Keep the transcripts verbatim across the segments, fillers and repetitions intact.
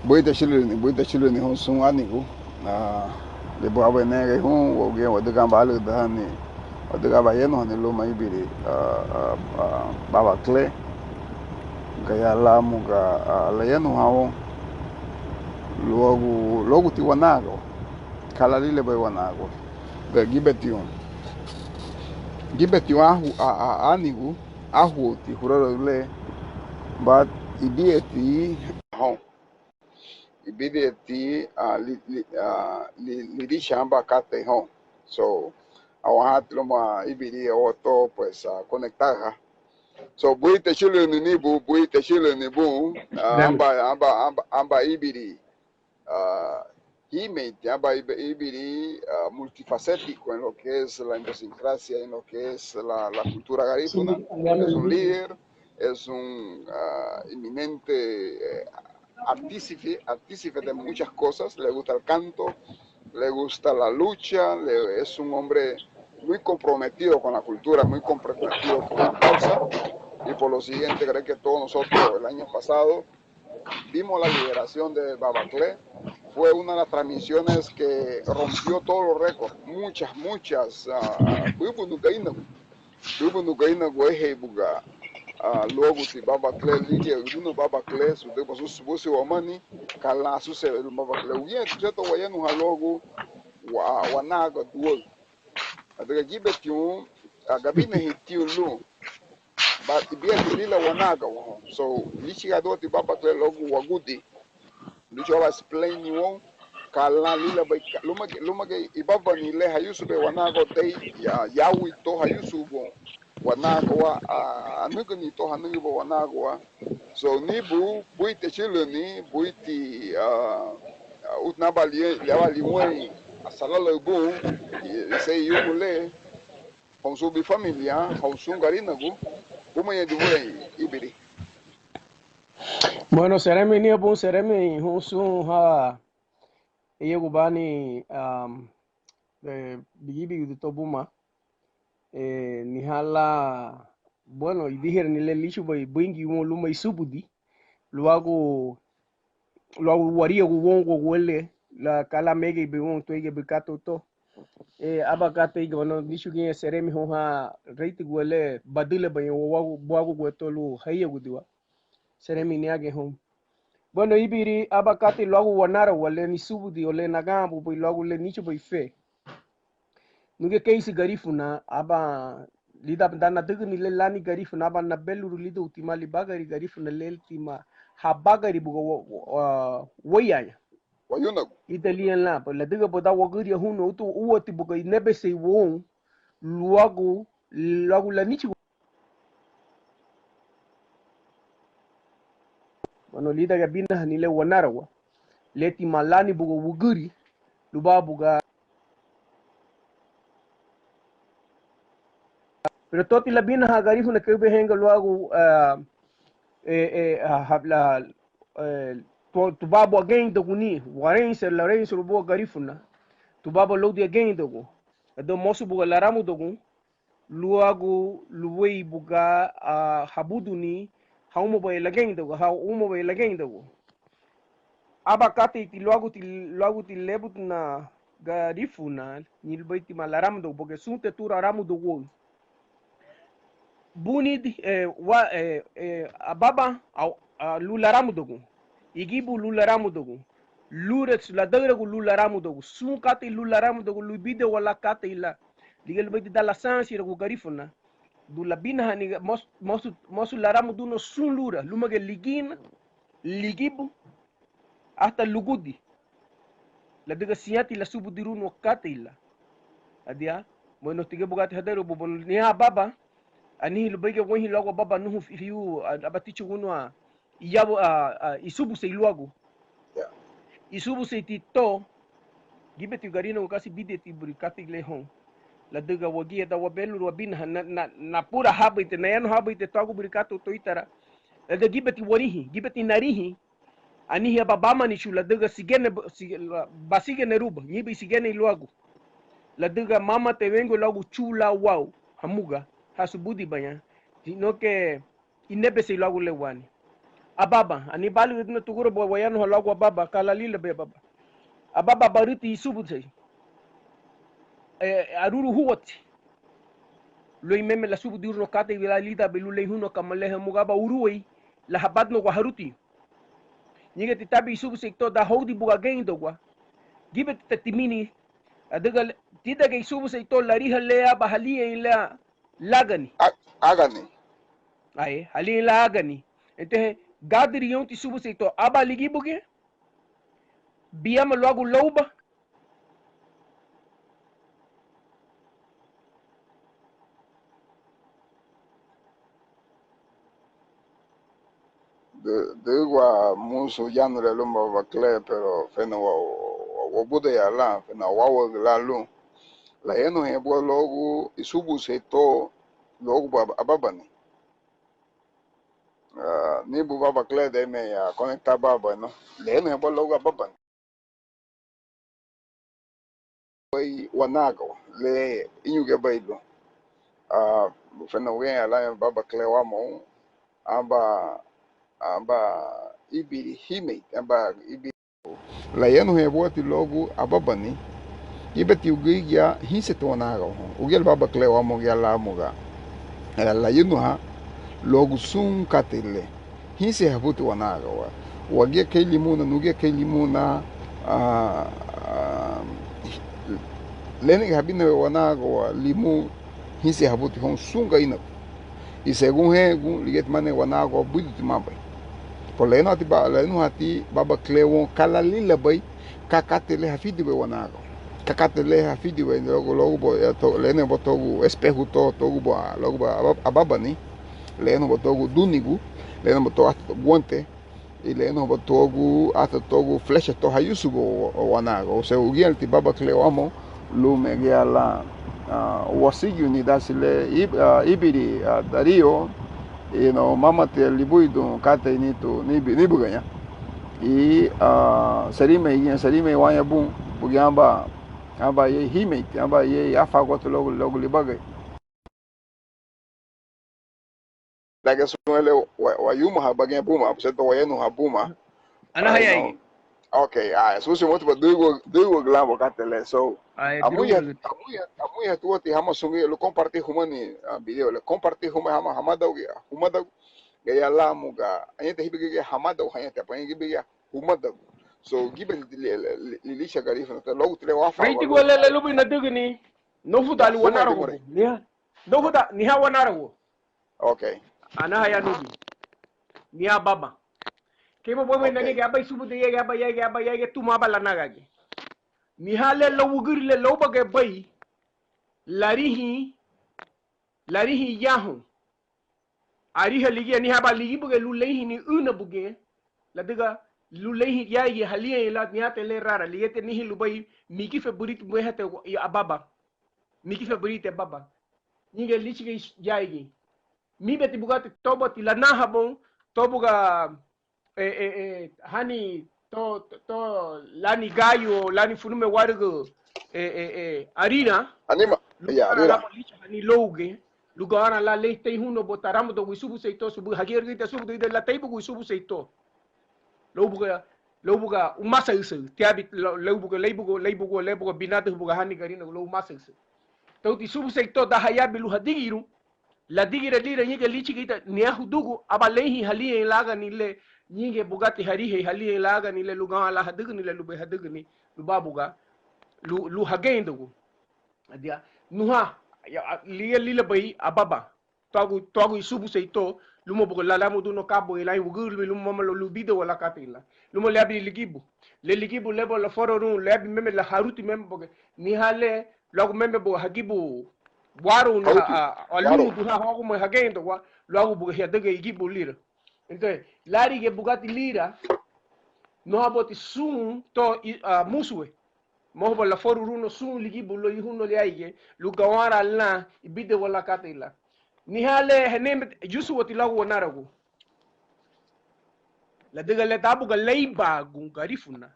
Buiti achülürüni, buiti achülürüni houn sun ánigu. Ah, le buagu nege houn, waugiñe wadügaba álügüdahani, wadügaba ayenuhani luma íbiri, ah, ah, ah, Baba Clé, gayara láamuga, ah, layenuhan woun luagu, luaguti wanagawa, ka lan lílabei wanagawa. Gíbetiñu, gíbetiñu áhu-, a-, a-, ánigu, áhuati huraraü le, but ibidiñeti houn. Ibidiñeti, ah, li-, li-, ah, li-, liricha aban katei houn. So, awanhati luma íbiri o to, pues, ah, conectaha. So, buiti achülürüni bun, buiti achülürüni bun, ah, aban, aban, aban, aban íbiri, ah, hímeinti, aban íbi-, íbiri, ah, multifacético en lo que es la idiosincrasia, en lo que es la, la cultura garífuna. Es un líder, es un, ah, eminente, eh, artífice, artífice de muchas cosas, le gusta el canto, le gusta la lucha, le, es un hombre muy comprometido con la cultura, muy comprometido con la causa, y por lo siguiente creo que todos nosotros el año pasado vimos la liberación de Baba Clé, fue una de las transmisiones que rompió todos los récords, muchas, muchas, ah, bürübünu Garínagu, bürübünu Garínagu éhei buga, ah, luaguti Baba Clé, ligía, luna Baba Clé, su deba su, su, su wamani, ka lan asusereda lun Baba Clé. Ugiñe, cierto, wayenuhan luagu, wa-, wanagaduaü. Adüga gíbetiñu, ah, gabinahatiñu lun, but ibidiñeti lila wanagawa houn. So, líchiga duati Baba Clé luagu wagudi. Luagu aban explain woun, ka lan lílabei, ka-, lúmagiñe, lúmagiñe ibabani le hayusubei wanagawa dei, ya-, yáwuitu hayusuboun wanagawa, ah, anügüni to hanügüba wanagawa. So, nibu, buiti achülürüni, buiti, ah, ah, úati aban li-, aban liweirin asalalaü bun, i-, iseri yumu le, houn sun bifamilia, houn sun Garínagu, búmañadibu íbiri. Bueno, seremein niña bun, seremein houn sun ha, eyegubani, am, eh, bigibigidi to buma, eh, niha lan, bueno, idiherani le líchugubei Bungiu woun luma isubudi, luagu, luagu wariñagun woungua guale, la, ka lan mégeibei woun tuéigiñebei katei to. Eh, aban katei, bueno, líchugiñe seremein houn ha réitigua le badülabaña wawagu, buagu guentó lun haríagudiwa. Seremein niña giñe houn. Bueno, íbiri, aban katei luagu wanarawa le nisubudi o le naganbubei luagu le níchubei fe. Nugía keisi Garifuna, aban lidan dan nadügüni le lani Garifuna, aban nebelurun lidoun tima libagari Garifuna, le tima habagari buga wa-, wa-, wéiyaaña. Wayunagu. Ida liña lan, pues, ladüga buga dan wagüriahóun, úati buga inebesei woun, luagu, luagu lanichigu. Bueno, lidan gabinahani le wanarawa, le tima lani buga wügüri, lubá buga. Pero toti labinahan Garifuna kei behenga luagu, ah, eh, eh, ah, ha-, la, eh, tu-, tubabu ageindaguni, warense, larense lubua Garifuna, tubabu loudin ageindagun, ladüga mosu buga laramudagun, luagu luéi buga, ah, habuduni, ha úmabei lageindagun, ha úmabei lageindagun. Aban kateiti luaguti, luaguti lébutina Garifuna, ñein lubéi tima laramudagun, porque sunti tura aramudaguaü. Bunidi, eh, wa, eh, eh, ababan, au, ah, lun laramudagun. Igibu lun laramudagun. Lúrasu ladaüragun lun laramudagun. Sun katei lun laramudagun, lun ibidiñe lan katei lan. Ligía lubeiti dan lasansiragun Garifuna, lun labinahani mos-, mosu, mosu laramuduna sun lura, lúmagiñe ligina, ligibu, hasta lugudi. Ladüga siñati lasubudirúniwa katei lan. Adia, bueno, tigía buga ti hadaürabu, bueno, niha ababan, anihein lubéi giñe wéihin luagu ababan nuhu fi-, fiu, a-, aban tíchugúniwa, iyabu, a, a, isubusei luagu. Ya. Isubuseiti to, gíbeti Garinagu kasi ibidiñeti buri katei le houn. Ladüga wagía dan wabelurun wabinahan, na, na, napurahabeiti, nayanuhabeiti tuagu buri katei to ítara. Ladüga gíbeti warihin, gíbeti narihin, anihein aban bamanichu ladüga sigene, si-, la, basigeneruba, ñeinbei sigenei luagu. Ladüga mama tewengu luagu chu lan wau, hamuga, ha subudibaña, sino que inebesei luagu le wani. Ababan, ani bálügüdina tugura buga wayanuha luagu ababan, ka lan lílabei ababan. Ababan barüti isubusei. E, arurujúati. Luéi meme lasubudirunu katei lan lídanbei lun leihúniwa kamá le hamuga aban urúei lahabadinagua harutiñu. Ñéingiñeti tabei isubusei to dan hóudin buga ageindagua. Gíbeti timini, adüga le, tídangiñe isubusei to lariha le aban halíañein lan lágani. Á-, ágani. Ai, halíañein lan ágani. Entonces, gádürü ñounti isubusei to aban ligibugiñe, biama luagu lóuba. Dü-, dügua musu yanu le luma Baba Cle, pero fena wa-, wa-, wabudaya lan, fena wawagü lan lun. Layanuhaña buga luagu isubusei to luagu ba-, ababani. Ah, nibu Baba Cle deme ya conectar baba, no? Layanuhaña buga luagu ababani. Bei wanagawa le íñugiñebei lun. Ah, fena uguñe lan Baba Cle wamou, aba, aba íbiri hímei, aba íbiri. Layanuhaña buati luagu ababani, gíbeti gürigia hínsiñeti wanagawa houn. Uguñe Baba Cle wamou gía láamuga. Era layanuha luagu sun katei le. Hínsiñehabuti wanagawa. Wagía kei limuna, nugía kei limuna, ah, ah, lénigi habinawé wanagawa limu, hínsiñehabuti houn sun garínagu. I según heregun, ligíatimani wanagawa buídutimabei. Pero layanuhati ba-, layanuhati Baba Cle woun ka lan lílabei, ka katei le hafidiwei wanagawa. Ka katei le hafidiwei, luagu, luagu bo, ya to, layanuhaba tuagu espeju to, tuagu bo, luagu bo aba-, ababani. Layanuhaba tuagu dunigu, layanuhaba tuagu hasta guante, i layanuhaba tuagu hasta tuagu flecha to hayusuba wa-, wanagawa. O sea, uguñeti Baba Cle wamou, lun megía lan, ah, wasigiruni dasi le, ib-, ah, íbiri, ah, Darío, i no, mámati libuidun katei nitu, nibi-, níbugaña. I, ah, serimei giñe, serimei waña bun, bugía aba, aba yei hímeiti, aba yei áfaaguatu luagu, luagu libagari. Dagía sun le wa-, wayumaha bagiñe buma, por cierto, wayanuha buma. Ana hayai. Ok, ah, susi mutu ba duigo, duigo glamo katei le. So, amuya, amuya, amuya tuati hama sungi lu compartir humani, ah, video le compartir huma hama hamada ugi, humada. Gaya lamuga, añete hibigigia hamada, añete apa hibigigia humada. So, gibe li, li, li, li, licha Garifuna, luagu tile wafa. Reiti gua le, le lubi nadügüni. Nofu dali wanaragu. Niha. Nofu da, niha wanaragu. Ok. Ana haya nubi. Niha baba. Kei baba me nani ge aba isubu de yege, aba yege, aba yege, tuma aba lanagagi. Niha le lo wuguri le lo bage bai. Larihi, larihi yahu. Ariha ligía, niha ba ligibuge lun leihini ünabuge. Ladüga lun leihin yaiye haliña la niha te le rara, ligía te nihi lubei migife buriti muehate ababa. Migife buriti ababa. Ñinge lichigei yaigi. Mibeti bugati tobati lanahabon, tobuga, e, e, e, hani to, to, to, lani gayu, lani funume warügü, e, e, e, arina. Anima, ya, arina. Lani louge, lugara la lei tei huno bo taramudogu isubuseito, subu, hagirgita subu, ida la teibugu isubuseito. Lóubuga, lóubuga umasaüsaü, tiabit, lóubuga, léibuga, léibuga, léibuga binadü buga hani garina, lóu umasaüsaü. Tauti subusei to da hayabi lun hadigiru, ladigira lira ñiga lichigita niahudugu, aba leihin haliñein lagani le, ñiga bugati harihei haliñein lagani le, lun gawa la hadügüni le, lubei hadügüni, lubabuga, lu, lun hageindagu. Adia, nuha, ya, a, liga lilabei ababa. Tuagu, tuagu isubusei to, luma buga la, lamudun no kabu, la wügüri, luma mama lo lubido wala katei la. Luma liabi ligibu. Le ligibu lebo la fororun, liabi meme la haruti meme buga. Niha le, luagu meme buga hagibu, waru na, a, a, lumu duha hagu ma hagendo wa, luagu buga hiadege igibu lira. Entonces, larige bugati lira, no haboti sun to, i, a, musue. Mohuba laforurun sun ligibu lo ihuno liaige, lun gawara lan ibidiwa la katei la. Niha le heneme yusuwati lagu wanaragu. Ladüga le dabuga leibagun garifuna.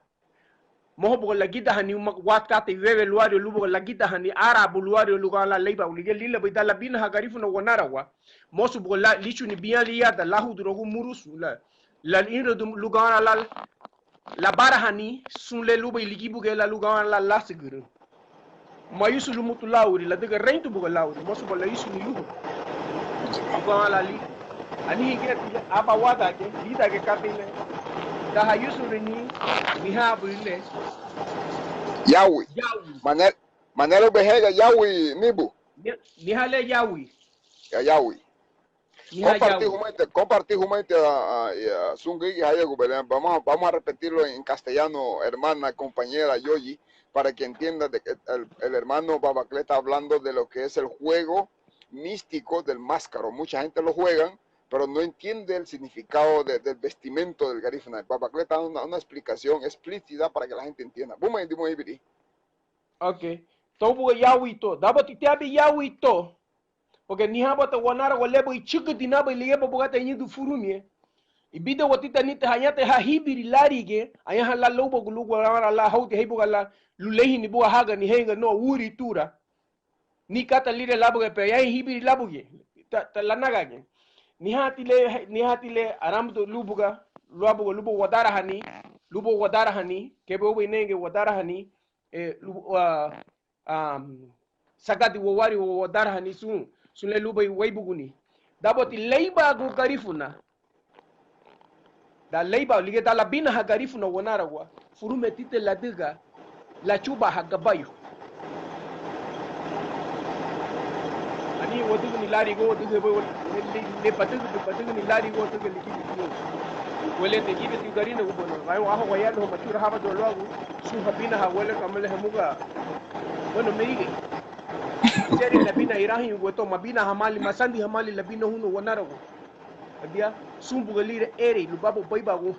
Mohuba lagidahani uma wat katei wewe luario lubuga lagidahani arabu luario luga la leibagun. Ligía lilabei da labinaha garifuna wanarawa. Mosu buga la lichuni biña liada lahuduragun murusu la. Laliründun lun gayara lan labarahani sun le lunbei ligibugiñe lan lun gayara lan lásügürün. Mayusurun mutu lauri, ladüga rein tubuga lauri, mosuba layusurun lun. Lun gayara lan liri. Anihein giñe aban wádangiñe lídangiñe katei le, dan hayusuruni, niha buri le. Yawi. Yawi. Manera, manera behéga yawi nibu. Ni-, niha le yawi. Ya, yawi. Niha compartir yawi. Humeinte, compartir humeinte, ah, ah, y, ah, sun gürigia hayagubei. Vamos a, vamos a repetirlo en castellano, hermana, compañera Yoyi, para que entienda de que el, el hermano Babaclé está hablando de lo que es el juego místico del máscaro. Mucha gente lo juegan, pero no entiende el significado de, del vestimento del garífuna. Babaclé está dando una, una explicación explícita para que la gente entienda. Buma indi, buma ibiri. Ok. Tóubuga yawi to. Dabati tiabin yawi to. Porque niha bata wanaragua lebui chügüdinabei ligía ba bugati añüdün furumiñe. Ibidiñe watita nite hañati ha híbiri lárigiñe, añaha lan lóubagu lun gayara lan houdin héibuga lan lun leihini buga hágani héiga no würi tura. Ni kata lira lábuga pe añahein híbiri lábugiñe. Ta, ta lanagagiñe. Nihati le, nihati le aramutu lun buga, luabuga lun buga wadarahani, lun buga wadarahani, kebe ubei nege wadarahani, eh, lu, ah, am, sagadi wawari wadarahani sun, sun le lunbei wéibuguni. Dabati léibaagun garífuna. Dan léiba, ligía dan labinahan garífuna wanaragua, furumiñe tite ladüga lachubahan gabayu. Ani wadügüni lárigoun, wadügüni, le, le, le badügüni, badügüni lárigoun, adüga ligíbetiña. Wele te gíbeti Garinagu, bueno, aho wayanuha machurahaba luagu, sun habinaha wele kamele hamuga. Bueno, merigei. Seri labina irahüñü guentó, mabina hamaali, masandi hamaali labina hunu wanaragua. Adia, sun buga lira erei, lubabo beibagun.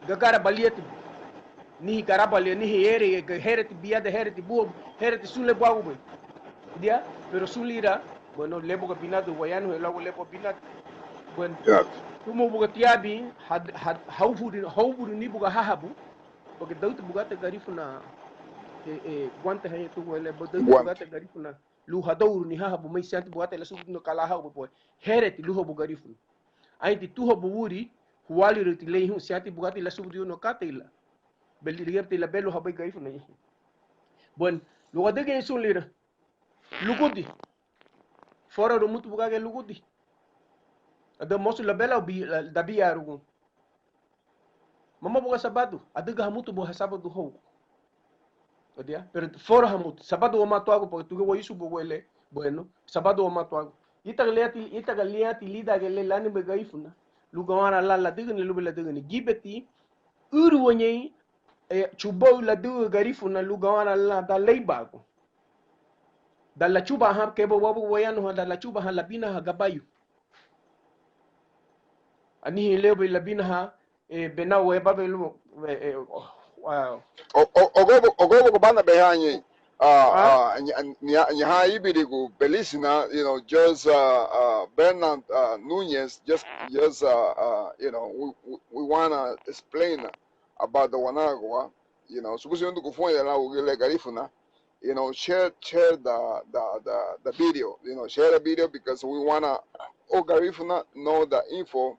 Gagara baliati. Nihi garabali, nihi erei, héreti biada, héreti buagu, héreti sun le buagubei. Adia, pero sun lira, bueno, le buga binadu, wayanuha luagu le buga binadu. Bueno, tumu buga tiabin, ha, ha, hauburi, hauburi ni buga hahabu. Porque dauti bugati garífuna, eh, eh, guante haña tugu ele, dauti bugati garífuna lun hadouruni hahabu, mai siñati bugati lasubudiruni ka lan hahabu, pues, héreti lúhabu garífuna. Añiti túhabu würi, huáliruti le ihun, siñati bugati lasubudiruni katei lan. Beli, ligíabati lebeluhabei garífuna. Bueno, lun wadügüña sun lira. Lugudi. Fóraru mutu buga giñe lugudi. Ada mosu labela bi, la, dabiarugun. Mama buga sabadu, adüga hamutu buga hasábadu hogu. Adia, pero fóra hamutu, sabadu wamá tuagu, porque tuge wayusu buga wele, bueno, sabadu wamá tuagu. Ítara liñati, ítara liñati lídangiñe le lánibei garífuna, lun gawara lan ladügüni, lubei ladügüni. Gíbeti, ǘrüwañein, eh, chubóu ladüga garífuna lun gawara lan dan léibaagun. Dan lachubahan, kebe wabuga wayanuha, dan lachubahan labinahan gabayu. Anihein lebei labinahan, eh, benau, eh, babelu, eh, eh, oh, wow. O, o, ogobo, ogobo gubana behañei. Ah, ah, ña-, ña-, ñaha íbirigu Belisina, you know, just, uh, uh, Bernard, uh, Núñez, just, just, uh, uh, you know, we, we, we wanna explain about the Wanagua, you know, subusi undu gufuñe de la ugile garífuna, you know, share, share the, the, the, the video, you know, share the video because we wanna, oh, garífuna know the info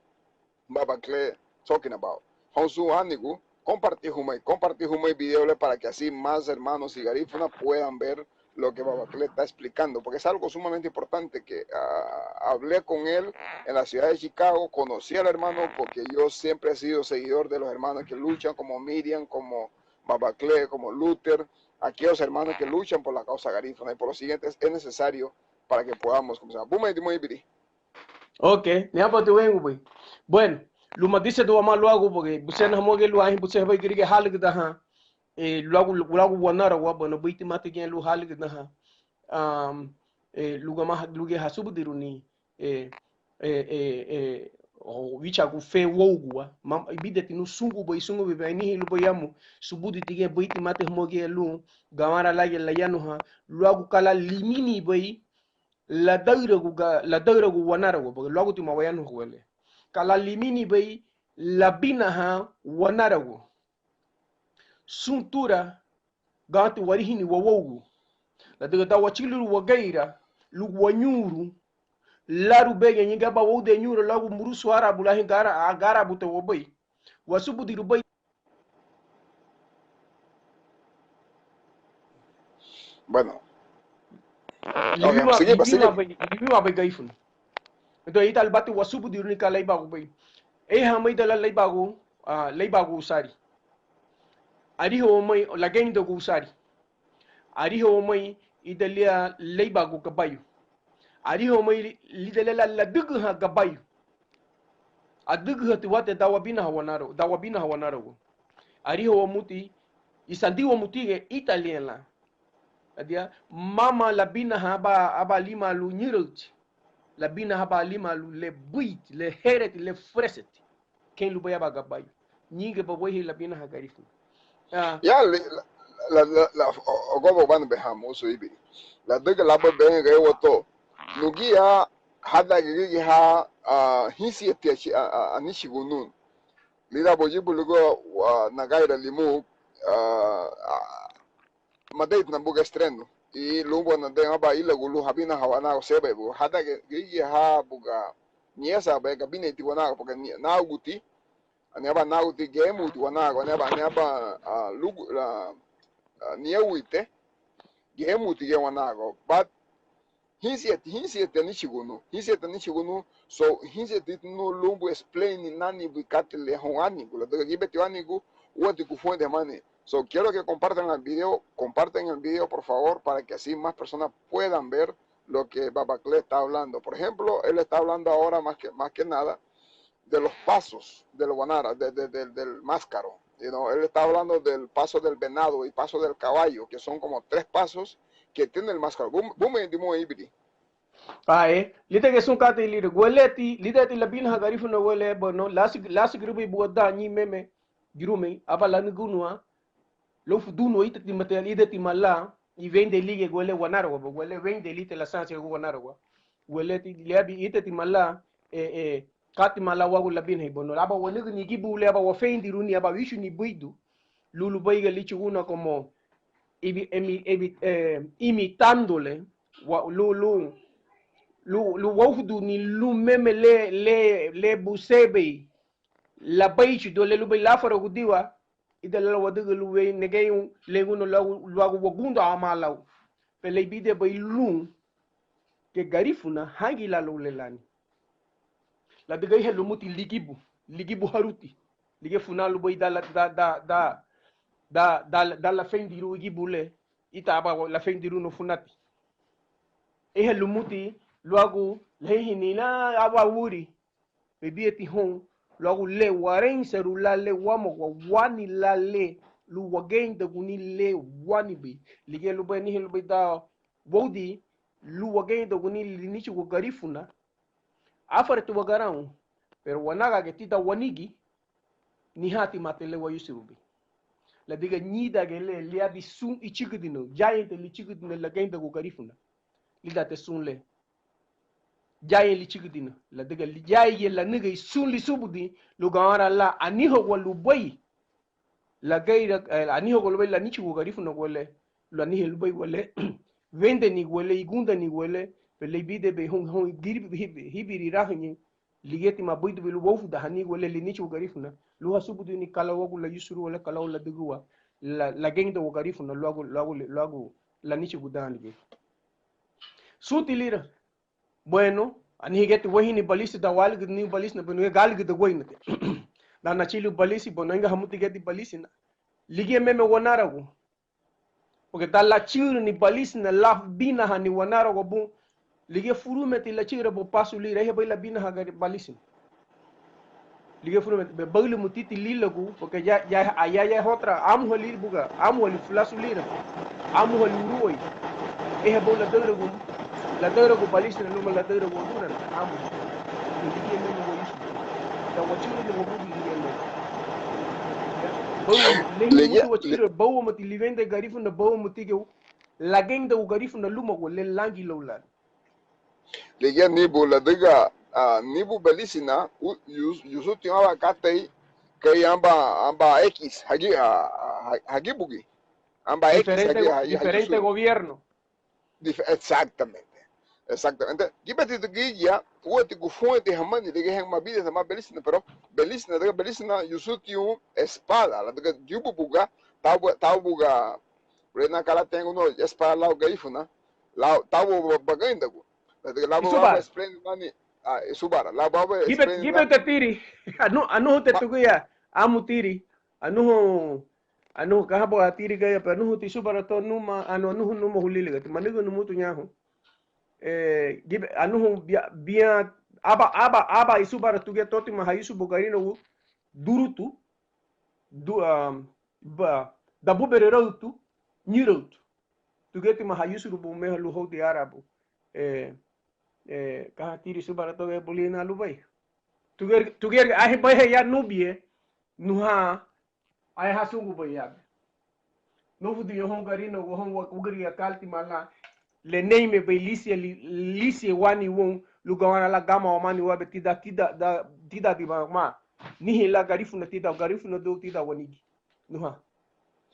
Babaclé talking about. Houn sun ánigu, compartir humei, compartir humei video le para que así más hermanos y garífuna puedan ver lo que Babaclé está explicando, porque es algo sumamente importante que, ah, hablé con él en la ciudad de Chicago, conocí al hermano porque yo siempre he sido seguidor de los hermanos que luchan como Miriam, como Babaclé, como Luther, aquellos hermanos que luchan por la causa garífuna y por lo siguiente es, es necesario para que podamos comenzar. Buma idi muy biri. Ok, niabati wengubei. Bueno, luma disedu wamá luagu, porque busén hamuga lua ahi, busén habei gürigia hálügüdahan, eh, luagu, luagu wanaragua, bueno, buítimati giñe lun hálügüdahan. Am, eh, lun gama, lun giñe hasubudiruni, eh, eh, eh, eh, o wíchaagun fe wougua, mam-, ibidiñeti nun súngubei, súngubei, anihein lubéi amu, subuditi giñe buítimati hamuga lun gawara lan giñe layanuhan, luagu ka lan liminibei, ladaüragun ga-, ladaüragun wanaragua, porque luagutima wayanuha wele. Ka lan liminibei labinahan wanaragua. Sun tura, gati warihini wawougu. Ladüga dan wachülürün wageira, lun wañuurun, larubeña ñein aban wóudin ñura luagu murusun árabu, larihin gara-, gárabute wabéi, wasubudirubei. Bueno. Ok, liwínwa-, seguimos, seguimos. Liwínwabei, liwínwabei Garifuna. Entonces, ítara lubati wasubudiruni ka léibagubei. Eiha hamá ida lan léibagu, ah, léibagu usari. Ariha waméi lageindagua usari. Ariha waméi ida liña léibagu gabayu. Ariha waméi li-, ida liña la-, ladügühan gabayu. Adügühatiwa ti dan wabinaha wanara-, dan wabinaha wanaragua. Ariha wamuti, isandi wamuti ge ítara liña lan. Adia, mama labinahan aban, aban limalu ñüraüti. Labinahan aban limalu le buiti, le héreti, le fureseti. Kei lubéi aban gabayu. Ñéingiñe ba wéihei labinahan Garifuna. Ah. Ya, li-, la, la, la, la, o, ogobo banibei ha murusun íbiri. Ladüga lababei gayara to. Nuguya, hádangiñe gürigia ha, ah, hínsiñeti achi-, a, a, anichigu nun. Lidan buyibu luagu, ah, nagaira limu, ah, ah, madeirütina buga estrenu. I lun buga nadeiruña aban ílagu lun habinaha wanaragua sebei buga. Hádangiñe gürigia ha buga ñesabe gabineti wanaragua, porque ni-, náuguti, ani aban náuguti gemuti wanaragua, ani aban, ani aban, ah, lugu-, ah, ah, niewuite, gemuti ge wanaragua. But hínsiñeti, hínsiñeti anichigu nun, hínsiñeti anichigu nun, so, hínsiñeti nun lun bun explain nani bui katei le houn ánigu, ladüga gíbeti ánigu, úati gunfuranda hamani. So, quiero que compartan el video, compartan el video, por favor, para que así más personas puedan ver lo que Babaclé está hablando. Por ejemplo, él está hablando ahora más que, más que nada de los pasos del wanara, de, de, del, del máskaro. You know, él está hablando del paso del venado y paso del caballo, que son como tres pasos que tiene el máskaro. Bum-, bumei dimurei íbiri. Ae, lídangiñe sun katei lira. Gueleti, lídangiñeti labinahan Garifuna guele, bueno, lasi-, lásigirubei buga dan ñeinmeme girumei, aba lanügǘniwa, lóufudúniwa, ítatimati, ídatima lan, i wendei ligía guele wanaragua, guele wendei lite lasansiragun wanaragua. Gueleti, liabin, ítatima lan, e, e, kátima lan uagu labinahei, bueno, aban wanügüni igibu le, aban wafeindiruni, aban wíchuguni buidu, lun lubeiga líchuguna como ibi-, emi-, ebi-, eh, imitándole, wa-, lun, lun, lun, lun wáufuduni lumeme le, le, le busebei labeichudun, le lubéi láfaragudiwa, ida liña lan wadügün lun wein negeñu, le guna luagu, luagu wagundan hamá lau. Pero le ibidiñebei lun, ke Garifuna, hagila lau le lani. Ladüga eiha lumuti ligibu, ligibu haruti. Ligía funa lubéi dan la, dan, dan, dan, dan, dan, dan lafeindirun igibu le, ítara aban lafeindirun funati. Eiha lumuti luagu, leheinhin lan aban würi, ibidiñeti houn, luagu le warenserun lan le wámagua, wani lan le, lun wageindaguni le wánibei. Ligía lubéi, anihein lubéi dan woudin, lun wageindaguni linichigua Garifuna, áfaratiwa garaun, pero wanagagiñe tidan wanigi, nihántimati le wayusurubei. Ladüga ñídangiñe le, liabin sun ichügüdinaü, yayeinte lichügüdinaü lageindagua Garifuna. Lídanti sun le. Yayein lichügüdinaü, ladüga li-, yayein lanügei sun lisubudi, lun gawara lan anihagua lubéi, lageira, eh, anihagua lubéi lanichigua Garifuna guele, lun anihein lubéi guele, wendeni guele, igundani guele, pero le ibidiñebei houn, houn, giri-, híbiri, híbiri irahüñü, ligíatima buídubei lun wóufudahani guele, linichigua Garifuna, lun hasubudiruni ka lan uagu layusurúa le, ka lan uagu ladügǘwa, la, lageindagua Garifuna, luagu, luagu, luagu lanichigudaali. Súnti lira, bueno, anihein giñeti weihini Balisi, dan wálügüdüni Balisina, bueno, gálügüda wéinati. Dan nachülü Balisi, bueno, inga hamuti giñeti Balisina. Ligíameme wanaragu. Porque dan lachülürüni Balisina, labinahani wanaragua bun. Ligía furumiñeti lachülürüba pasu lira, eihabei labinaha Balisina. Ligía furumiñe, be baülü mutiti lílagu, porque ya, ya, allá ya es otra, ámuhali buga, ámuhali fulasu lira, ámuhali urúei, eihaboun ladaüragun, ladaüragun Balisina luma ladaüragun Adurana, ámuhali. Ligía meme wayusu, dan wachülürün wabudin ligía meme. Bau, le, le, mutu wachülürün, bau wamati liwendei Garifuna, bau wamati geu, lageindau Garifuna luma gua, le langilau lan. Ligía nibu ladüga, ah, nibu Balisina, u-, yus-, yusutiña aban katei kei aban, aban X, hagi-, ah, ha-, hagibugiñe. Aban X, diferente hagi-, go-, hagi-, diferente hagisu-, gobierno. Dif-, exactamente. Exactamente. Gíbetiña gürigia, úati gunfurati hamani, ligía, hen, mabidiñe hamá Belísina, pero Belísina, ladüga Belísina yusurutiña un espada, ladüga yubu buga, tau bu-, tau buga, rena kala tengo no espada lau Garífuna, lau, tau bu-, bageindagu. Ladüga lau bu-, lau bu-, isubara, explain mani, ah, isubara, lau bu-, lau bu-, gíbe-, explain gíbeti mani. Tiri, anu-, anuhuti tuguya, amu tiri, anuhu, anuhu, kaha buga tiri gaya, pero anuhuti isubara to numa, anu-, anuhu numa hulíligati, manügün numutu ñahu. Eh, gíbe-, anuhu bia-, bián, aba, aba, aba isubara tuguya to tima hayusurubu Garínagu, durutu, du-, ah, ba-, dabubererautu, ñürautu. Tuguya tima hayusurubu meha lun houdin árabu. Eh, eh, kaha tiri isubara to gaya bulina lubéi. Tuguya, tuguya, ahi, baiha ya nubie, nuha, ahi, ha sungubei ya. Nuhudiña houn Garínagu, houn wa-, wügüriña káltima lan, le neimebei línsiñe, li-, línsiñe wani woun, lun gawara lan gama wamani wabe tidan, tidan, da-, tidan diba ma. Nihein lan Garífuna tidan, Garífuna du tidan wanigi. Nuha.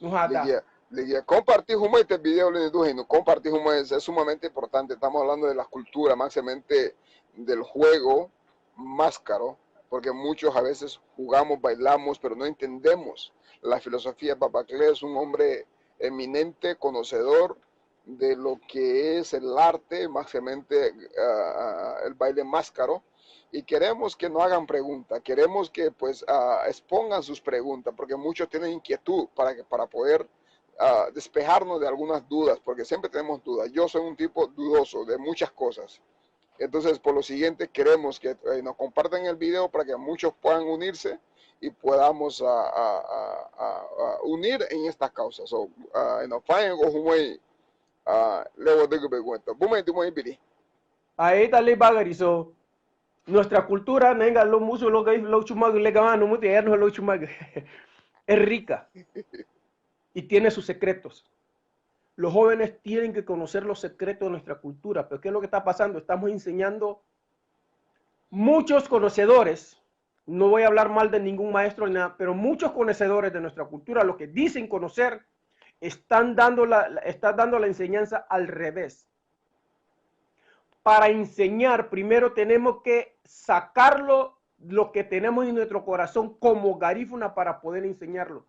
Nuha da. Ligía, ligía. Compartir humei este video, le niduheñu, compartir humei es, es sumamente importante. Estamos hablando de la cultura, máximamente del juego máscaro, porque muchos a veces jugamos, bailamos, pero no entendemos la filosofía. Babaclé es un hombre eminente, conocedor de lo que es el arte, máximamente, ah, el baile máscaro, y queremos que nos hagan preguntas, queremos que, pues, ah, expongan sus preguntas, porque muchos tienen inquietud para que, para poder, ah, despejarnos de algunas dudas, porque siempre tenemos dudas. Yo soy un tipo dudoso de muchas cosas. Entonces, por lo siguiente, queremos que, eh, nos compartan el video para que muchos puedan unirse y podamos, ah, ah, ah, ah, ah, unir en esta causa. So, ah, ina faña go humei, ah, le wadügübei guentó. Bumei dimei biri. Ahí está, le bagari, so, nuestra cultura, neinga lo musu, lo gai, lo chumagu, le gama, no muti, ya no lo chumagu. Es rica. Y tiene sus secretos. Los jóvenes tienen que conocer los secretos de nuestra cultura. Pero ¿qué es lo que está pasando? Estamos enseñando muchos conocedores, no voy a hablar mal de ningún maestro ni nada, pero muchos conocedores de nuestra cultura, lo que dicen conocer, están dando la, la- están dando la enseñanza al revés. Para enseñar, primero tenemos que sacarlo, lo que tenemos en nuestro corazón como garífuna para poder enseñarlo.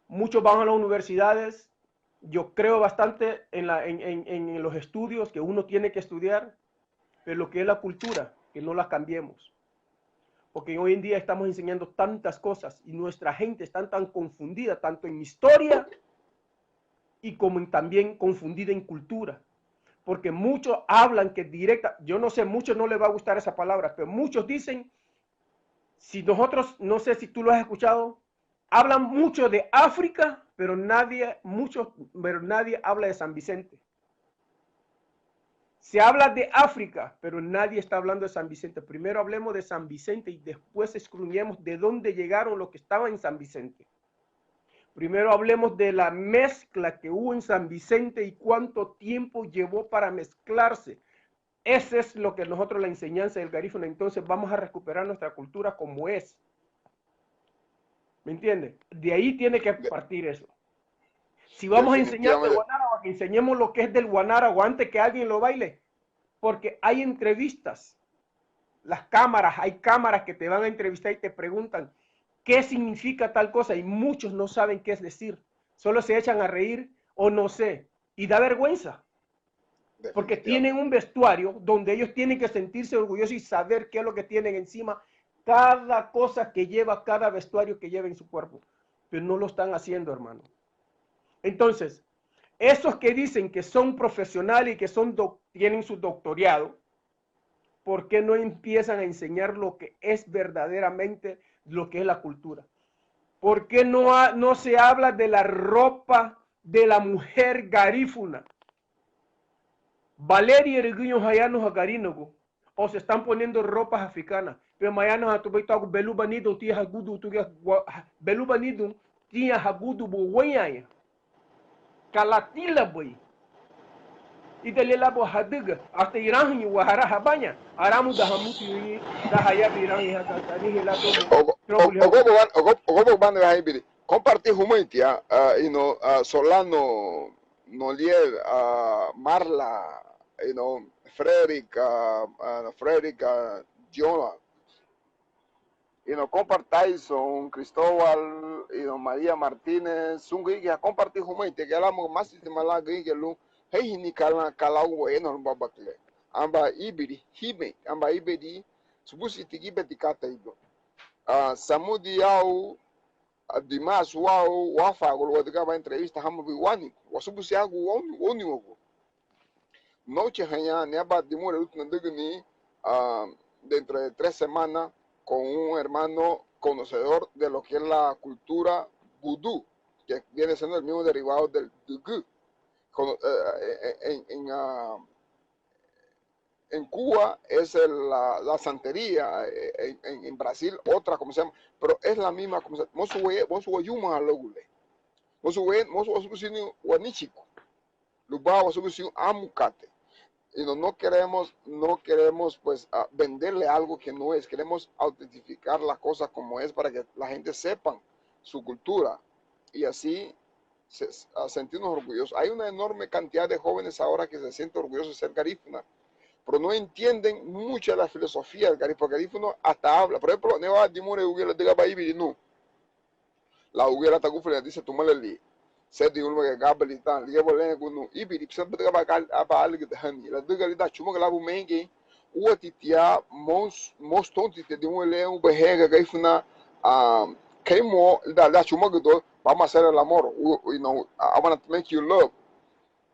Muchos van a las universidades, yo creo bastante en la, en, en, en los estudios que uno tiene que estudiar, pero lo que es la cultura, que no la cambiemos. Porque hoy en día estamos enseñando tantas cosas y nuestra gente está tan confundida, tanto en historia y como en, también confundida en cultura. Porque muchos hablan que directa, yo no sé, muchos no les va a gustar esa palabra, pero muchos dicen, si nosotros, no sé si tú lo has escuchado, hablan mucho de África, pero nadie, muchos, pero nadie habla de San Vicente. Se habla de África, pero nadie está hablando de San Vicente. Primero hablemos de San Vicente y después excluyamos de dónde llegaron los que estaban en San Vicente. Primero hablemos de la mezcla que hubo en San Vicente y cuánto tiempo llevó para mezclarse. Eso es lo que nosotros, la enseñanza del garífuna. Entonces vamos a recuperar nuestra cultura como es. ¿Me entiende? De ahí tiene que partir eso. Si vamos a enseñar de Guanaragua, que enseñemos lo que es del Guanaragua antes que alguien lo baile. Porque hay entrevistas. Las cámaras, hay cámaras que te van a entrevistar y te preguntan qué significa tal cosa y muchos no saben qué es decir. Solo se echan a reír o no sé. Y da vergüenza. Porque tienen un vestuario donde ellos tienen que sentirse orgullosos y saber qué es lo que tienen encima, cada cosa que lleva, cada vestuario que lleva en su cuerpo. Pero no lo están haciendo, hermano. Entonces, esos que dicen que son profesionales y que son doc- tienen su doctorado, ¿por qué no empiezan a enseñar lo que es verdaderamente, lo que es la cultura? ¿Por qué no, ha- no se habla de la ropa de la mujer garífuna? Baleri erügüñoun hayanuha Garinagu, o se están poniendo ropas africanas. Pero mayanuha tubéi tuagu beluba nidun tia hagudu tugia, beluba nidun tia hagudu bu weyaña. Ka latilabei. Ida liña lan buga hadüga, hasta irahüñü wa hara habaña, aramuda hamuti ri, da hayabin irahüñü ha, anihein lan tubu. Ogo, ogo, ogo, ogo, ogo, bani, ha, ibiri. Compartir humeinti, ah, ah, you know, ah, Solano, Nolier, ah, Marla, you know, Frederick, ah, ah, Frederick, ah, Jola, you know, Compa Tyson, Cristóbal, you know, María Martínez, sun gürigia compartir huméi, te gala mo masi te mala gürigia lun, heihini kalan, kalan uwa eno lun babakle. Amba ibiri, hime, amba ibiri, subusi tigibeti katei do. Ah, samudi au, además, wau, wafagulu, wadügaba entrevista, hama bi wani, wasubusi agu, wani, wani wagu. Noche haña, niaba dimurei luti nadügüni, ah, dentro de tres semanas, con un hermano conocedor de lo que es la cultura vudú, que viene siendo el mismo derivado del dügü. Con, eh, en, en, en, ah, en Cuba es el, la, la santería, eh, en, en, en Brasil otra, ¿cómo se llama? Pero es la misma, ¿cómo se llama? Mosu we, mosu wayuma halogule. Mosu we, mosu wasubusi ni wanichiku. Lubá wasubusi amu katei. Y no, no queremos, no queremos, pues, ah, venderle algo que no es. Queremos autentificar la cosa como es para que la gente sepan su cultura. Y así se, a sentirnos orgullosos. Hay una enorme cantidad de jóvenes ahora que se sienten orgullosos de ser garífuna, pero no entienden mucho la filosofía del garífuna, porque garífuna hasta habla. Por ejemplo, neba dimurei uguñe ladüga aban íbiri nun. Lau uguñe lan tagunfulin dise tumalali. Sedü ulma gabali tan, ligía bo len gunu íbiri, pisa ladüga aban gal, aban álügüdahani. Ladüga lidan chumagü labu mengei, úati tia, mous, mous tonti tia dimurei le, un behéga garífuna, ah, kei mo, lidan, lidan chumagüdün, vamos a hacer el amor, u-, you know, I wanna make you love.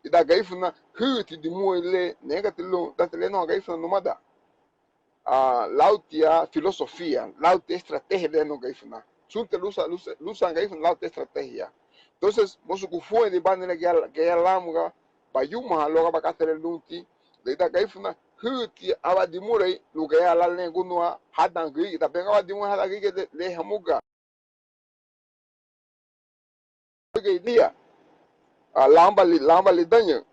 Lidan garífuna, hüti dimurei le, négati lun, dati le no garífuna numada. Ah, lau tia filosofía, lau tia estrategia le no garífuna. Sunti lusa, lusa, lusa garífuna, lau tia estrategia. Entonces, mosu gunfuranda bani le gayara, gayara láamuga, bayumaha luagu aban katei le lunti, lidan garífuna, hüti aban dimurei, lun gayara lan le gunu hadan gürigia, tabega aban dimurei hadan gürigia le, le hamuga. Gürigia, ah, lamba li, lamba lidaña,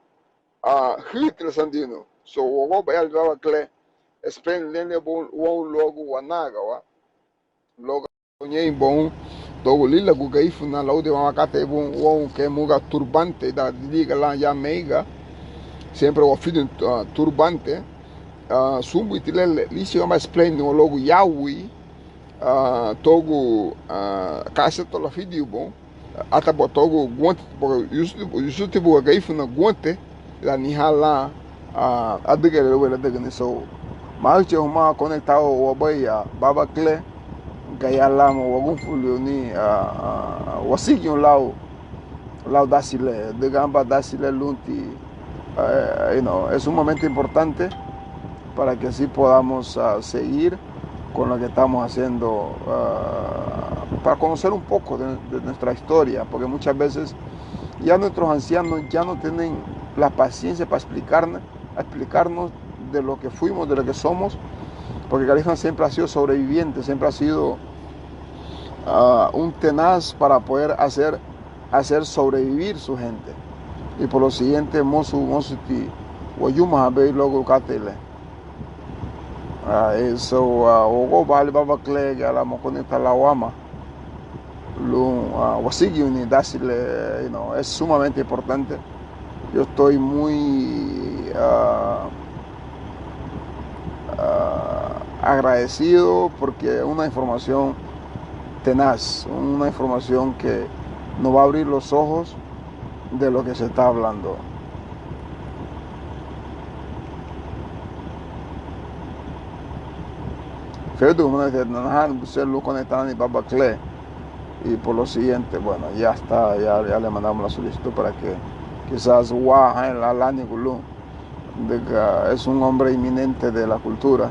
ah, hüti la sandinu. So, wagoba ya liba kle, explain le le bon, won luagu wanagawa, luagu ñein bon, tuagu lílagu garífuna, lau de wama katei bon, won kemuga turbante, da liga lan ya meiga, siempre wafidin, ah, turbante, ah, sun buiti le, le, lisi wama explain, won luagu yawi, ah, tuagu, ah, ka aseto lafidiu bon, ata bo tuagu guante, bo, yusuti, yusuti buga garífuna guante, la niha la, ah, adügale lubei ladügüni so. Máhüchü humá conectado wabei ya Baba Kle, gayara láamu wagunfuluni, ah, ah, wasigiñoun lau, lau dasi le, adüga aban dasi le lunti, eh, you know, es sumamente importante para que así podamos, ah, seguir con lo que estamos haciendo, ah, para conocer un poco de, de nuestra historia, porque muchas veces ya nuestros ancianos ya no tienen la paciencia para explicarnos, explicarnos de lo que fuimos, de lo que somos, porque Garífuna siempre ha sido sobreviviente, siempre ha sido, ah, un tenaz para poder hacer, hacer sobrevivir su gente. Y por lo siguiente, mosu, mosu ti wayumahabei luagu katei le. Ah, eso, ah, wagoba ya liba Baba Kle, gayara láamu conectar lau wama lun, ah, wasigiñuni dasi le, you know, es sumamente importante. Yo estoy muy, ah, ah, agradecido porque una información tenaz, una información que nos va a abrir los ojos de lo que se está hablando. Feudu, bueno, que nos han, pues, lun conectar ya liba Baba Kle. Y por lo siguiente, bueno, ya está, ya, ya le mandamos la solicitud para que quizás wa, eh, la, la, ni gulú, de que es un hombre eminente de la cultura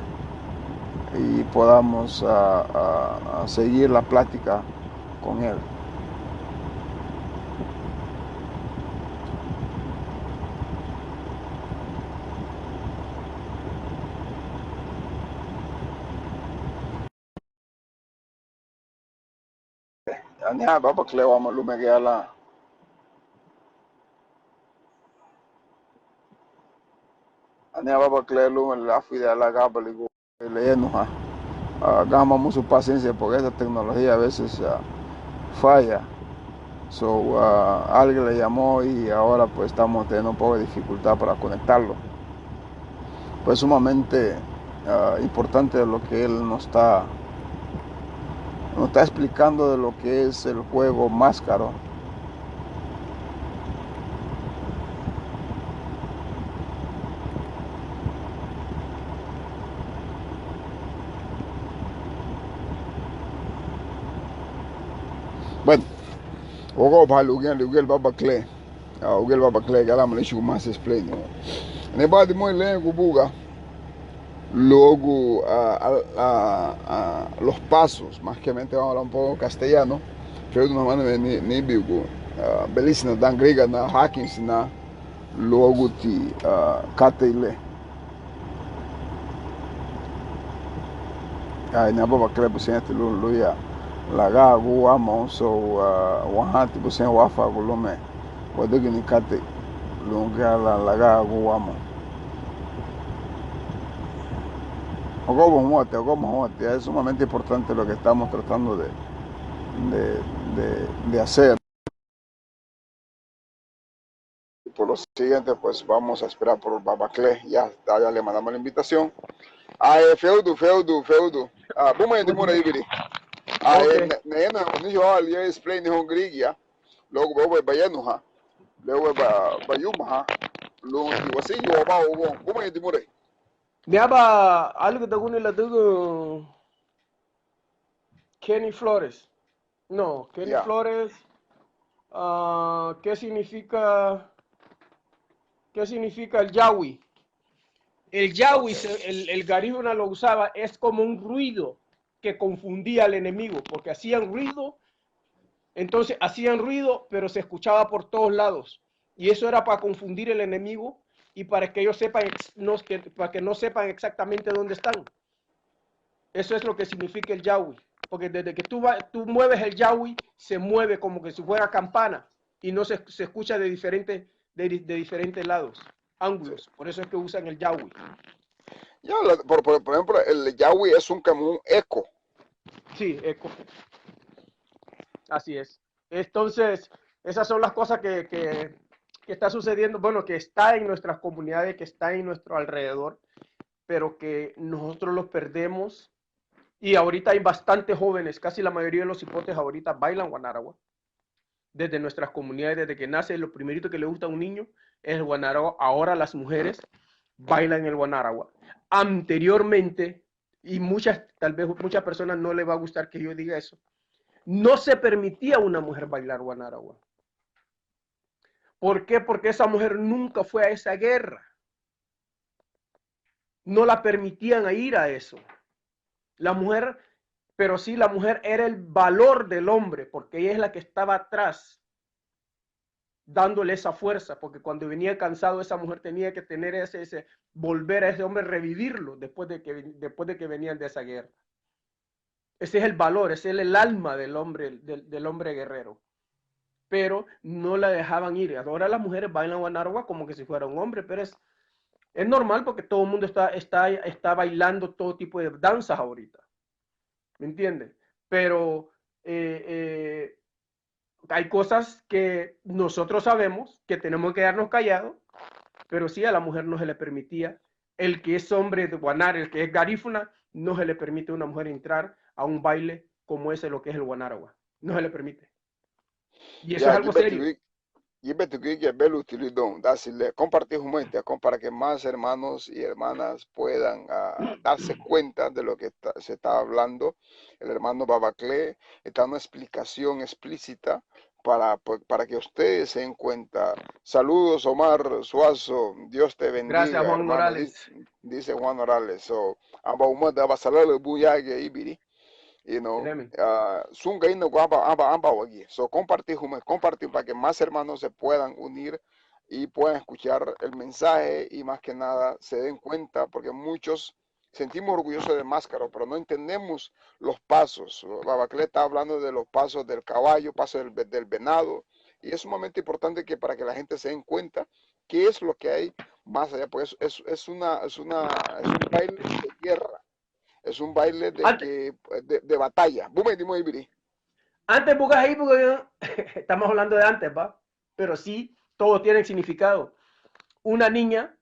y podamos, ah, ah, ah, seguir la plática con él. Aniha Baba Kle wama luma gayara lan. Aniha Baba Kle luma lafuideha lan gabaligu. Leyenuha. Ah, gama musu paciencia porque esta tecnología a veces, ah, falla. So, ah, alguien le llamó y ahora pues estamos teniendo un poco de dificultad para conectarlo. Pues sumamente, ah, importante lo que él nos está, nos está explicando de lo que es el juego máscaro. Bueno, ogo bali ugia, ugia babaklé. Ah, ugia babaklé, gala malichu mas explain. Nebadi muy lengu buga. Luego, ah, ah, ah, ah, los pasos, más que mente vamos a hablar un poco castellano. Pero no manda ni, ni bigu. Ah, belisina dan griga na, hacking sina. Luagu ti, ah, katei le. Ai, naba babaklé busentina lun, lunya lagaragun wamoun, so, ah, wanhanti busen wafagu lume wadügüni katei lun gala lagaragun wamoun. Ogobo humati, ogobo humati, es sumamente importante lo que estamos tratando de, de, de, de hacer. Por lo siguiente, pues vamos a esperar por babaklé. Ya está, ya le mandamos la invitación. Ah, eh, feudu, feudu, feudu. Ah, buma ya dimura ibiri. Ah, eh, okay. Ne, ne, no, ni yo al ya explain ni hon grigia. Luego veo ba ya no ha. Luego ba, ba yuma ha. Luego ni wasi yo ba o buma ya dimura. Niaba algo de guni la dugu Kenny Flores. No, Kenny Flores, ah, ¿qué significa, qué significa el yawi? El yawi, se- el, el garífuna lo usaba, es como un ruido que confundía al enemigo, porque hacían ruido, entonces hacían ruido, pero se escuchaba por todos lados. Y eso era para confundir el enemigo y para que ellos sepan, ex- no, que- para que no sepan exactamente dónde están. Eso es lo que significa el yawi. Porque desde que tú, va- tú mueves el yawi, se mueve como que si fuera campana y no se, se escucha de diferentes, de, di- de diferentes lados, ángulos. Por eso es que usan el yawi. Ya, la- por, por- por ejemplo, el yawi es un, como un eco. Sí, eco. Así es. Entonces, esas son las cosas que, que, que está sucediendo, bueno, que está en nuestras comunidades, que está en nuestro alrededor, pero que nosotros los perdemos. Y ahorita hay bastantes jóvenes, casi la mayoría de los cipotes ahorita bailan guanaragua. Desde nuestras comunidades, desde que nace, lo primerito que le gusta a un niño es el guanaragua. Ahora las mujeres bailan el guanaragua. Anteriormente, y muchas, tal vez muchas personas no les va a gustar que yo diga eso, no se permitía a una mujer bailar guanaragua. ¿Por qué? Porque esa mujer nunca fue a esa guerra. No la permitían a ir a eso. La mujer, pero sí la mujer era el valor del hombre, porque ella es la que estaba atrás, dándole esa fuerza, porque cuando venía cansado esa mujer tenía que tener ese, ese, volver a ese hombre, revivirlo después de que, después de que venían de esa guerra. Ese es el valor, ese es el alma del hombre, del, del hombre guerrero. Pero no la dejaban ir. Ahora las mujeres bailan guanaragua como que si fuera un hombre, pero es, es normal porque todo el mundo está, está, está bailando todo tipo de danzas ahorita. ¿Me entiendes? Pero eh, eh, hay cosas que nosotros sabemos que tenemos que quedarnos callados, pero sí a la mujer no se le permitía, el que es hombre de guanar, el que es garífuna, no se le permite a una mujer entrar a un baile como ese, lo que es el guanaragua. No se le permite. Y eso es Ya, algo serio. Gíbeti gürigia, belu tilidoun, dasi le, compartir humá, para que más hermanos y hermanas puedan, ah, darse cuenta de lo que está- se está hablando. El hermano Babaclé está dando una explicación explícita para, pues, para que ustedes se den cuenta. Saludos, Omar Suazo, Dios te bendiga, Gracias, Juan hermano, Morales. Dice, dice Juan Morales. So, aba humada, aba salala buyagia ibiri. You know, ah, sunga ina aba, aba, aba wagi. So, compartir, huma, compartir para que más hermanos se puedan unir y puedan escuchar el mensaje y más que nada se den cuenta, porque muchos sentimos orgullosos de Máscaro, pero no entendemos los pasos. Babaclé está hablando de los pasos del caballo, pasos del, ve- del venado, y es sumamente importante que para que la gente se den cuenta qué es lo que hay más allá, porque es, es, es una, es una, es un baile de guerra. Es un baile de Antes, que, de, de batalla. Buma, dimo ibiri. Antes, buga, ahí, buga, estamos hablando de antes, ¿va? Pero sí, todo tiene significado. Una niña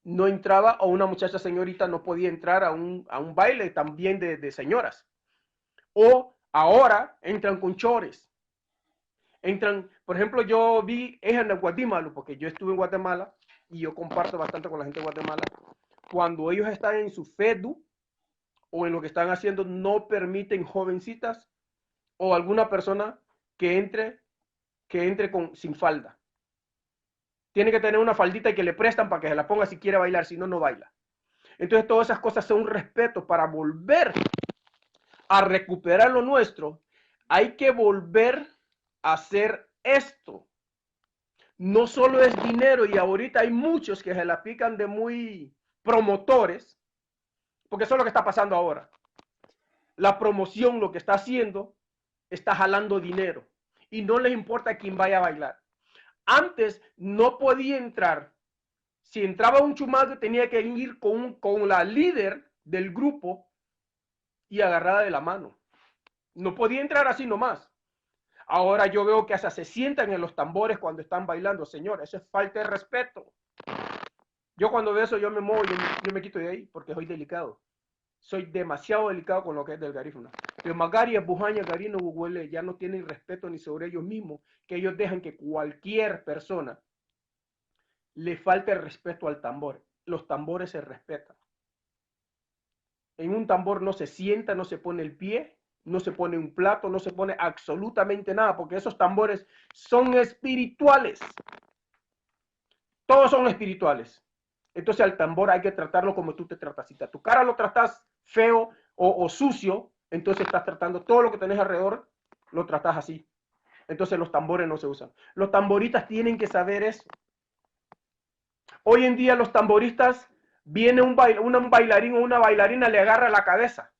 no entraba, o una muchacha señorita no podía entrar a un, a un baile también de, de señoras. O ahora entran con chores. Entran, por ejemplo, yo vi, es en Guatemala, porque yo estuve en Guatemala y yo comparto bastante con la gente de Guatemala. Cuando ellos están en su fedu o en lo que están haciendo, no permiten jovencitas o alguna persona que entre, que entre con, sin falda. Tiene que tener una faldita que le prestan para que se la ponga si quiere bailar, si no, no baila. Entonces, todas esas cosas son un respeto para volver a recuperar lo nuestro. Hay que volver a hacer esto. No solo es dinero, y ahorita hay muchos que se la pican de muy promotores, porque eso es lo que está pasando ahora. La promoción, lo que está haciendo, está jalando dinero. Y no les importa quién vaya a bailar. Antes no podía entrar. Si entraba un chumago, tenía que ir con, con la líder del grupo y agarrada de la mano. No podía entrar así nomás. Ahora yo veo que hasta se sientan en los tambores cuando están bailando. Señor, eso es falta de respeto. Yo cuando veo eso, yo me muevo, yo, yo me quito de ahí, porque soy delicado. Soy demasiado delicado con lo que es del garífuna. Pero magari abuhaña garino guguele, ya no tienen respeto ni sobre ellos mismos, que ellos dejan que cualquier persona le falte el respeto al tambor. Los tambores se respetan. En un tambor no se sienta, no se pone el pie, no se pone un plato, no se pone absolutamente nada, porque esos tambores son espirituales. Todos son espirituales. Entonces al tambor hay que tratarlo como tú te tratas. Si a tu cara lo tratas feo o, o sucio, entonces estás tratando todo lo que tenés alrededor, lo tratas así. Entonces los tambores no se usan. Los tamboristas tienen que saber eso. Hoy en día los tamboristas, viene un, bail- una- un bailarín o una bailarina, le agarra la cabeza.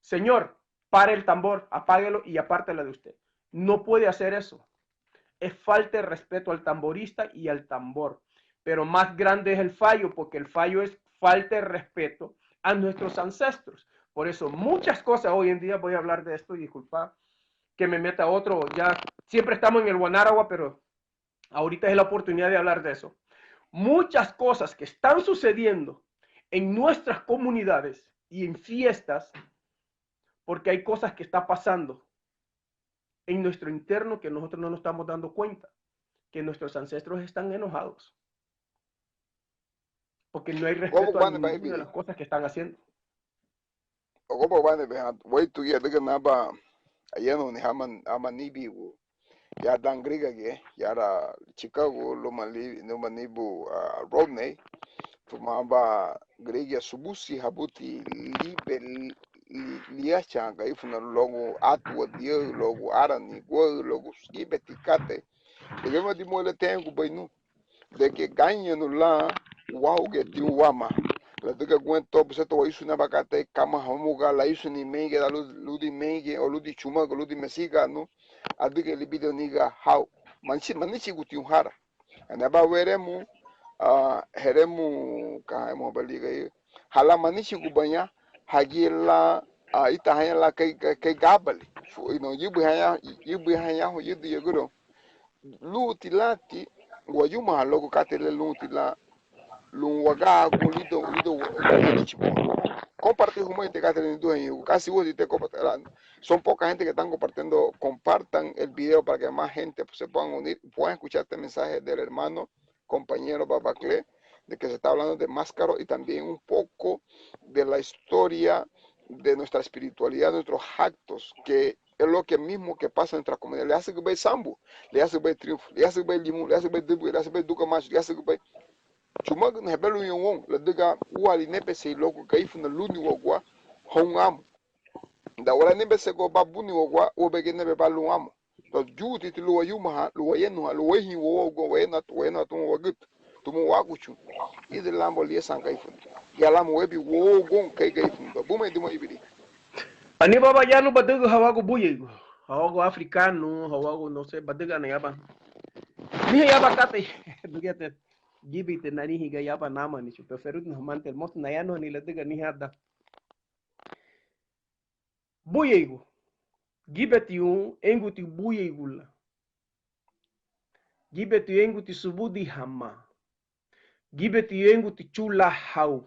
Señor, pare el tambor, apáguelo y apártela de usted. No puede hacer eso. Es falta de respeto al tamborista y al tambor. Pero más grande es el fallo, porque el fallo es falta de respeto a nuestros ancestros. Por eso muchas cosas hoy en día, voy a hablar de esto, disculpa que me meta otro, ya siempre estamos en el Guanaragua, pero ahorita es la oportunidad de hablar de eso. Muchas cosas que están sucediendo en nuestras comunidades y en fiestas, porque hay cosas que está pasando en nuestro interno que nosotros no nos estamos dando cuenta, que nuestros ancestros están enojados, porque no hay respeto a ninguna de las cosas que están haciendo. Ogobo bani beha waitu ya diga naba ayanu ni hama ama nibigu ya dan griga ge ya ra Chicago luma li luma nibu Rodney tuma ba grigia subusi habuti libe liacha gaifuna logo atua dia logo arani gua logo gibeti kate. Ligema di muele tengu bainu de que gañanu lan wahugeti wama ladüga guentó buseto waisu naba katei kama hamuga laisuni meige da ludi meige o ludi chumagu ludi mesiganu adüga libido niga hau manichi manichi guti uhara. Anaba weremu heremu ka hemu baliga hala manichi gubaña hagi la ita haña la kei kei gabali ino yibu haña yibu haña hu yidu yeguro. Lunti lanti wayumaha logu katei le lunti lan lun wagagu lido lido wadichibu. Compartir humaiti katei le niduheñu kasi wadi te compartir. Son poca gente que están compartiendo. Compartan el video para que más gente se puedan unir, puedan escuchar este mensaje del hermano compañero Babaclé, de que se está hablando de Máscaro y también un poco de la historia de nuestra espiritualidad, nuestros actos, que es lo que mismo que pasa en nuestra comunidad. Le hace que ve sambu, le hace que ve triunfo, le hace que ve limón, le hace que ve dubu, le hace que ve duca macho, le hace que ve chumag na hebelu yongon, la diga uali nebe sei loco que ifuna luni wagua hon amo. Da wala nebe sego ba buni wagua, ua bege nebe ba lun amo. Yuti ti luwa yumaha luwa yenuha luwa ihi wowogo wayenu atu wayenu atu wagüt tumu waguchu. Idi lambo lia san gaifun ya lambo webi wowogon kai gaifun ba buma idimo ibiri. Ani baba yanu badügü hawagu buyeigu, hawagu africano, hawagu no sé badügü ana yaba. Niha yaba katei. Dugete gibite narihi ga yaba namani chupe ferut na humante el mosto nayanu ni ladüga niha da. Buyeigu. Gibeti un enguti buyeigu la. Gibeti enguti subudi hama. Gíbeti yénguti chu lan hau.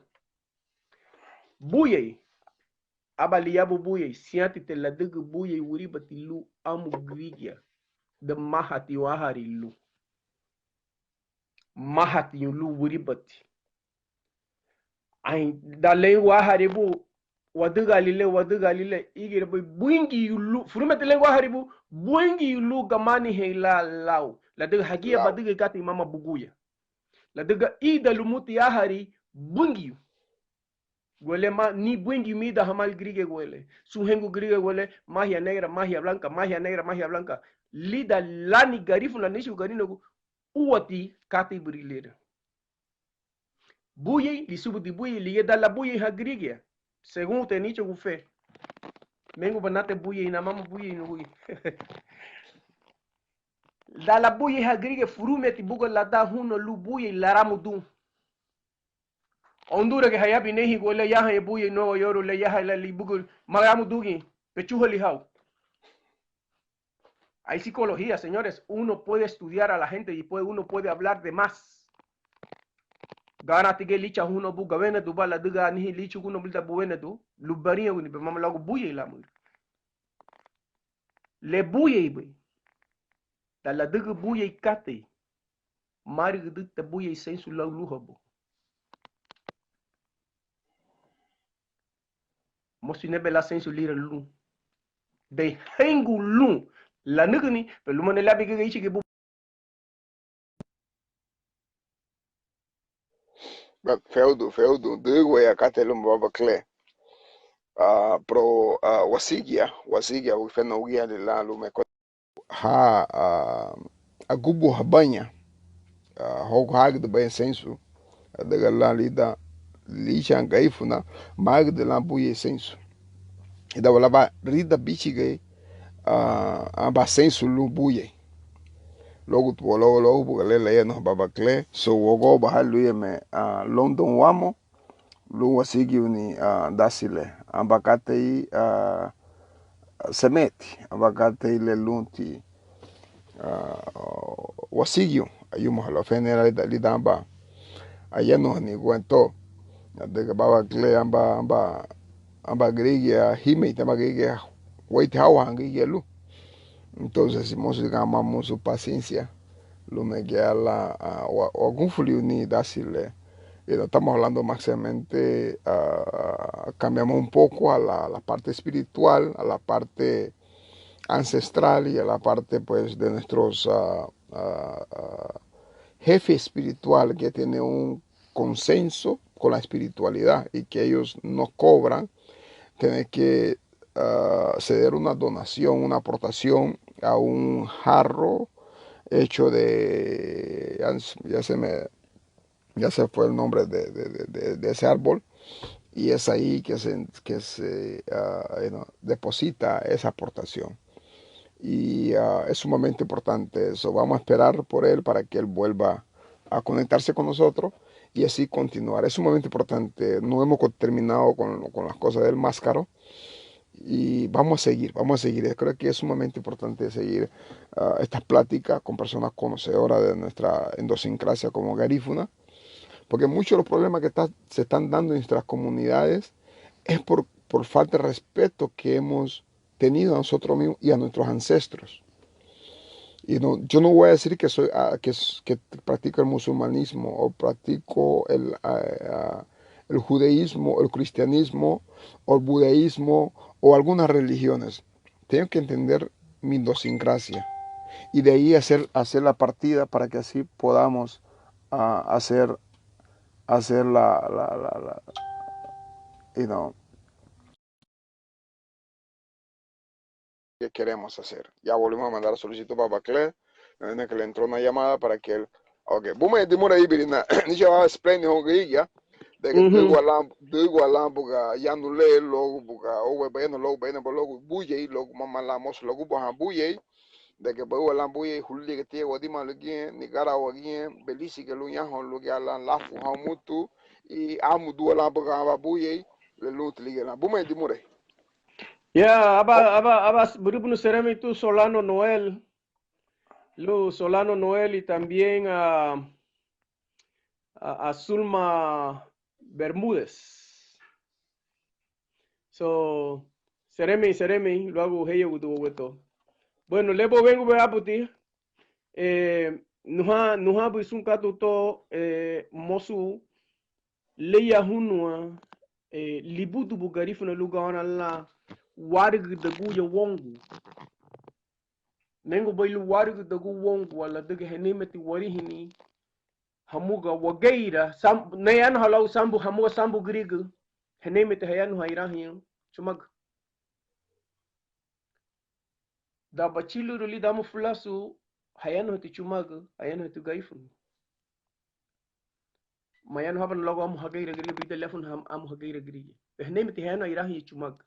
Buyei, aba liyabu buyei, siñati ti ladügün buyei wuribati lun amu gürigia, dan máhatiñu áhari lun. Máhatiñu lun wuribati. Ain, dan lengua áhari bun, wadügaali le, wadügaali le, ígirabei buingiu lun, furumiñeti lengua áhari bun, buingiu lun gamanihei lan lau, ladüga hagía badügei katei mama buguya. Ladüga ida lumuti áhari buingiu. Guele ma, ni buingiu midan hamal gürigia guele. Sun hengu gürigia guele, magia negra, magia blanca, magia negra, magia blanca. Lidan lani garifuna, nichigu Garinagu, úati katei burí lira. Buyei, lisubudi buyei, ligía dan labuyeihan gürigia. Según te nichogu fe. Menguba nate buyei, namama buyei nugui. Dan labuyeihan gürigia, furumiñeti buga ladan huna lun buyei, laramudun. Óunduragei hayabin neihin guele yahaña buyei Nueva York, le yaha lan libugul, maramudungiñe, pechuhali hau. Hay psicología, señores. Uno puede estudiar a la gente y puede, uno puede hablar de más. Gánati giñe lichahuna bun gaweneduba ladüga anihein líchugun bun lidan buwenedu, lun bariñaguni be mama luagu buyei lan mura. Le buyeibei, dan ladügün buyei katei, márügüdünti buyei seinsu lau lúhabu. Mosu inebe lan seinsu lira lun. Dei héngu lun lanügüni, pero luma ni liabin gürigia íchigibu. Ba, feudu, feudu, dügüya katei luma Baba Kle. Ah, pero, ah, wasigia, wasigia, ufena ugia lila lume ko. Ha, ah, agubuhabaña, ah, hogo hagüdübaña seinsu, adüga lan lidan, lichan Garifuna, magüdü lan buyei seinsu. Ida walaba rida bichigei, ah, aba seinsu lun buyei. Luagu, luagu, luagu buga le layanuha Baba Kle, so wagoba ha luéyame, ah, London Wamo, lun wasigiuni, ah, dasi le, aban katei, ah, semeti, aban katei le lunti, ah, wasigiu, ayumuha lun fenerali lidan aban ayanuhani guentó, adüga Baba Kle aban, aban, aban gürigia hímeiti, aban gürigia weiriti hawahan gürigia lun. Entonces, mosu gama, mosu paciencia. Lúmagiñe lan, ah, wa-, wagunfuliuni dasi le. Y no estamos hablando máximamente, ah, cambiamos un poco a la, la parte espiritual, a la parte ancestral y a la parte, pues, de nuestros, ah, ah, ah, jefe espiritual que tiene un consenso con la espiritualidad y que ellos no cobran, tiene que, ah, ceder una donación, una aportación a un jarro hecho de, ya, ya se me, ya se fue el nombre de, de, de, de, de ese árbol, y es ahí que se, que se, ah, you know, deposita esa aportación. Y, ah, es sumamente importante eso. Vamos a esperar por él para que él vuelva a conectarse con nosotros y así continuar. Es sumamente importante. No hemos co-, terminado con, con las cosas del máscaro y vamos a seguir, vamos a seguir. Yo creo que es sumamente importante seguir, ah, estas pláticas con personas conocedoras de nuestra idiosincrasia como garífuna, porque muchos de los problemas que está, se están dando en nuestras comunidades es por, por falta de respeto que hemos tenido a nosotros mismos y a nuestros ancestros. Y no, yo no voy a decir que soy, ah, que s-, que practico el musulmanismo, o practico el, ah, ah, el judaísmo, el cristianismo, o el budismo, o algunas religiones. Tengo que entender mi idiosincrasia y de ahí hacer, hacer la partida para que así podamos, ah, hacer, hacer la, la, la, la, you know, que queremos hacer. Ya volvimos a mandar la solicitud para Baclé, en el que le entró una llamada para que él, ok, buma dimura ibirina, ni ya va a explain ni hoga ya, de que, ujú, dügü alan, dügü alan buga yanu le, luagu buga, o we bayana luagu, bayana luagu buyei, luagu mama lan mosu luagu buga buyei, de que bawa lan buyei, hulili gatiñe, wadimalugiñe, ni garawagiñe, belisi ge lun yahoun luagu lan lafu hau mutu, y amu dua lan buga aban buyei, le lunti ligía lan. Buma dimurei. Ya, aba, aba, aba, burubunu seremi tu Solano Noel. Lun Solano Noel y también a, a, a Zulma Bermúdez. So, seremei, seremei luagu héiyagüdüwa guentó. Bueno, le bawengubei abuti, eh, nuha, nuha bui sun katei to, eh, mosu leyahúniwa, eh, libudubu Garifuna lun gawara lan wárügüdaguya woungua. Néngubei lun wárügüdagun woungua ladüga heneimeti warihini hamuga wageira, sam-, nayanuha lau sambu, hamuga sambu gürigia, heneimeti hayanuha irahüñü chumagu. Dan bachülürün lidan amu fulasu, hayanuhati chumagu, hayanuhati Garifuna. Mayanuhabana luagu amu hageira gürigia, bidan le afuna ham-, amu hageira gürigia. Pero heneimeti hayanuha irahüñü chumagu.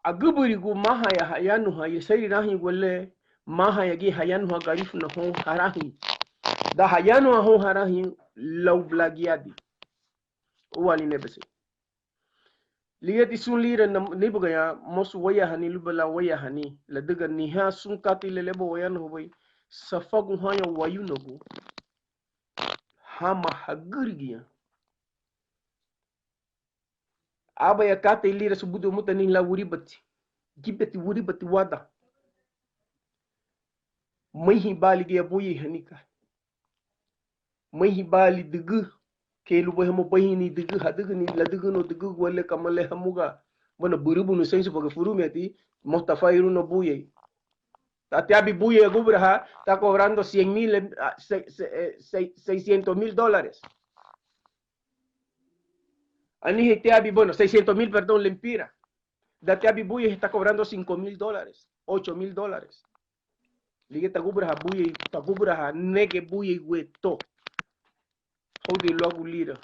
Agübürigu mahaña hayanuha, iseri irahüñü gua le, mahaña giñe hayanuha Garifuna houn harahüñü. Dan hayanuha houn harahüñü, lau blagiadi. Úaali inebesei. Ligíati sun lira na-, níbugaña, mosu wéiyahani, luba lan wéiyahani, ladüga nihán sun katei le lebo wayanuhabei, safagun haña wayunagu, hama hagürigia. Ábaya katei lira subudi wamuti anihein lan wuribati. Gíbeti wuribati wadan. Meihinbaali giñe abuyeihani ka. Meihinbaali dügü. Kei lubéi hamuga beihini dügü, hadügüni, ladügünu dügü gua le kama le hamuga. Bueno, bürübunu seinsu porque furumiñeti, mosu tafayeirun abuyei. Tati abi buyei aguburaha, está cobrando cien mil, eh, ah, se-, se-, eh, sei-, seiscientos mil dólares. Anihein tia abi, bueno, seiscientos mil, perdón, lempira. Dan tia abi buyei está cobrando cinco mil dólares, ocho mil dólares. Ligía taguburaha buyei, taguburaha nege buyei guentó. Houdin luagu lira.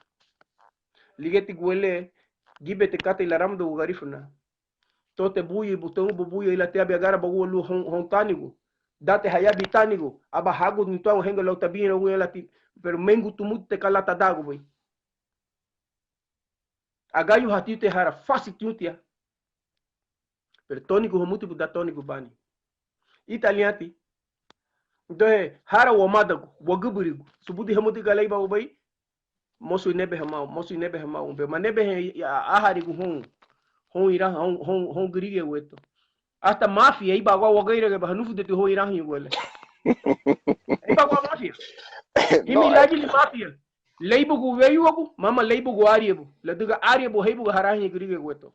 Ligíati guele, gíbeti katei laramudagu Garifuna. Tote buyei, butón bu buyei, la tia abi agarabagua lun houn, houn tánigu. Date hayabi tánigu, aba hagudin tuagu henga lau tabiñe lau lati, pero mengu tumuti te ka lan tadagubei. Agayuha tiutia hara, fasi tiutia. Pero tónigu hamuti bu dan tónigu bani. Italianti. Entonces, hara wamadagu, wagübürigu. Subudi hamuti ga lei bagubei, mosu inebe hamau, mosu inebe hamau. Be manebe aharigu houn, houn ira, houn, houn, houn gürigia gueto. Hasta mafia, ibagua wageira geba, hanufudeti houn irahüñü guele. Ibagua mafia. Imi lagili mafia. Léibugu weyuagu, mama léibugu ariebu. Ladüga ariebu héibuga harahüñü gürigia gueto.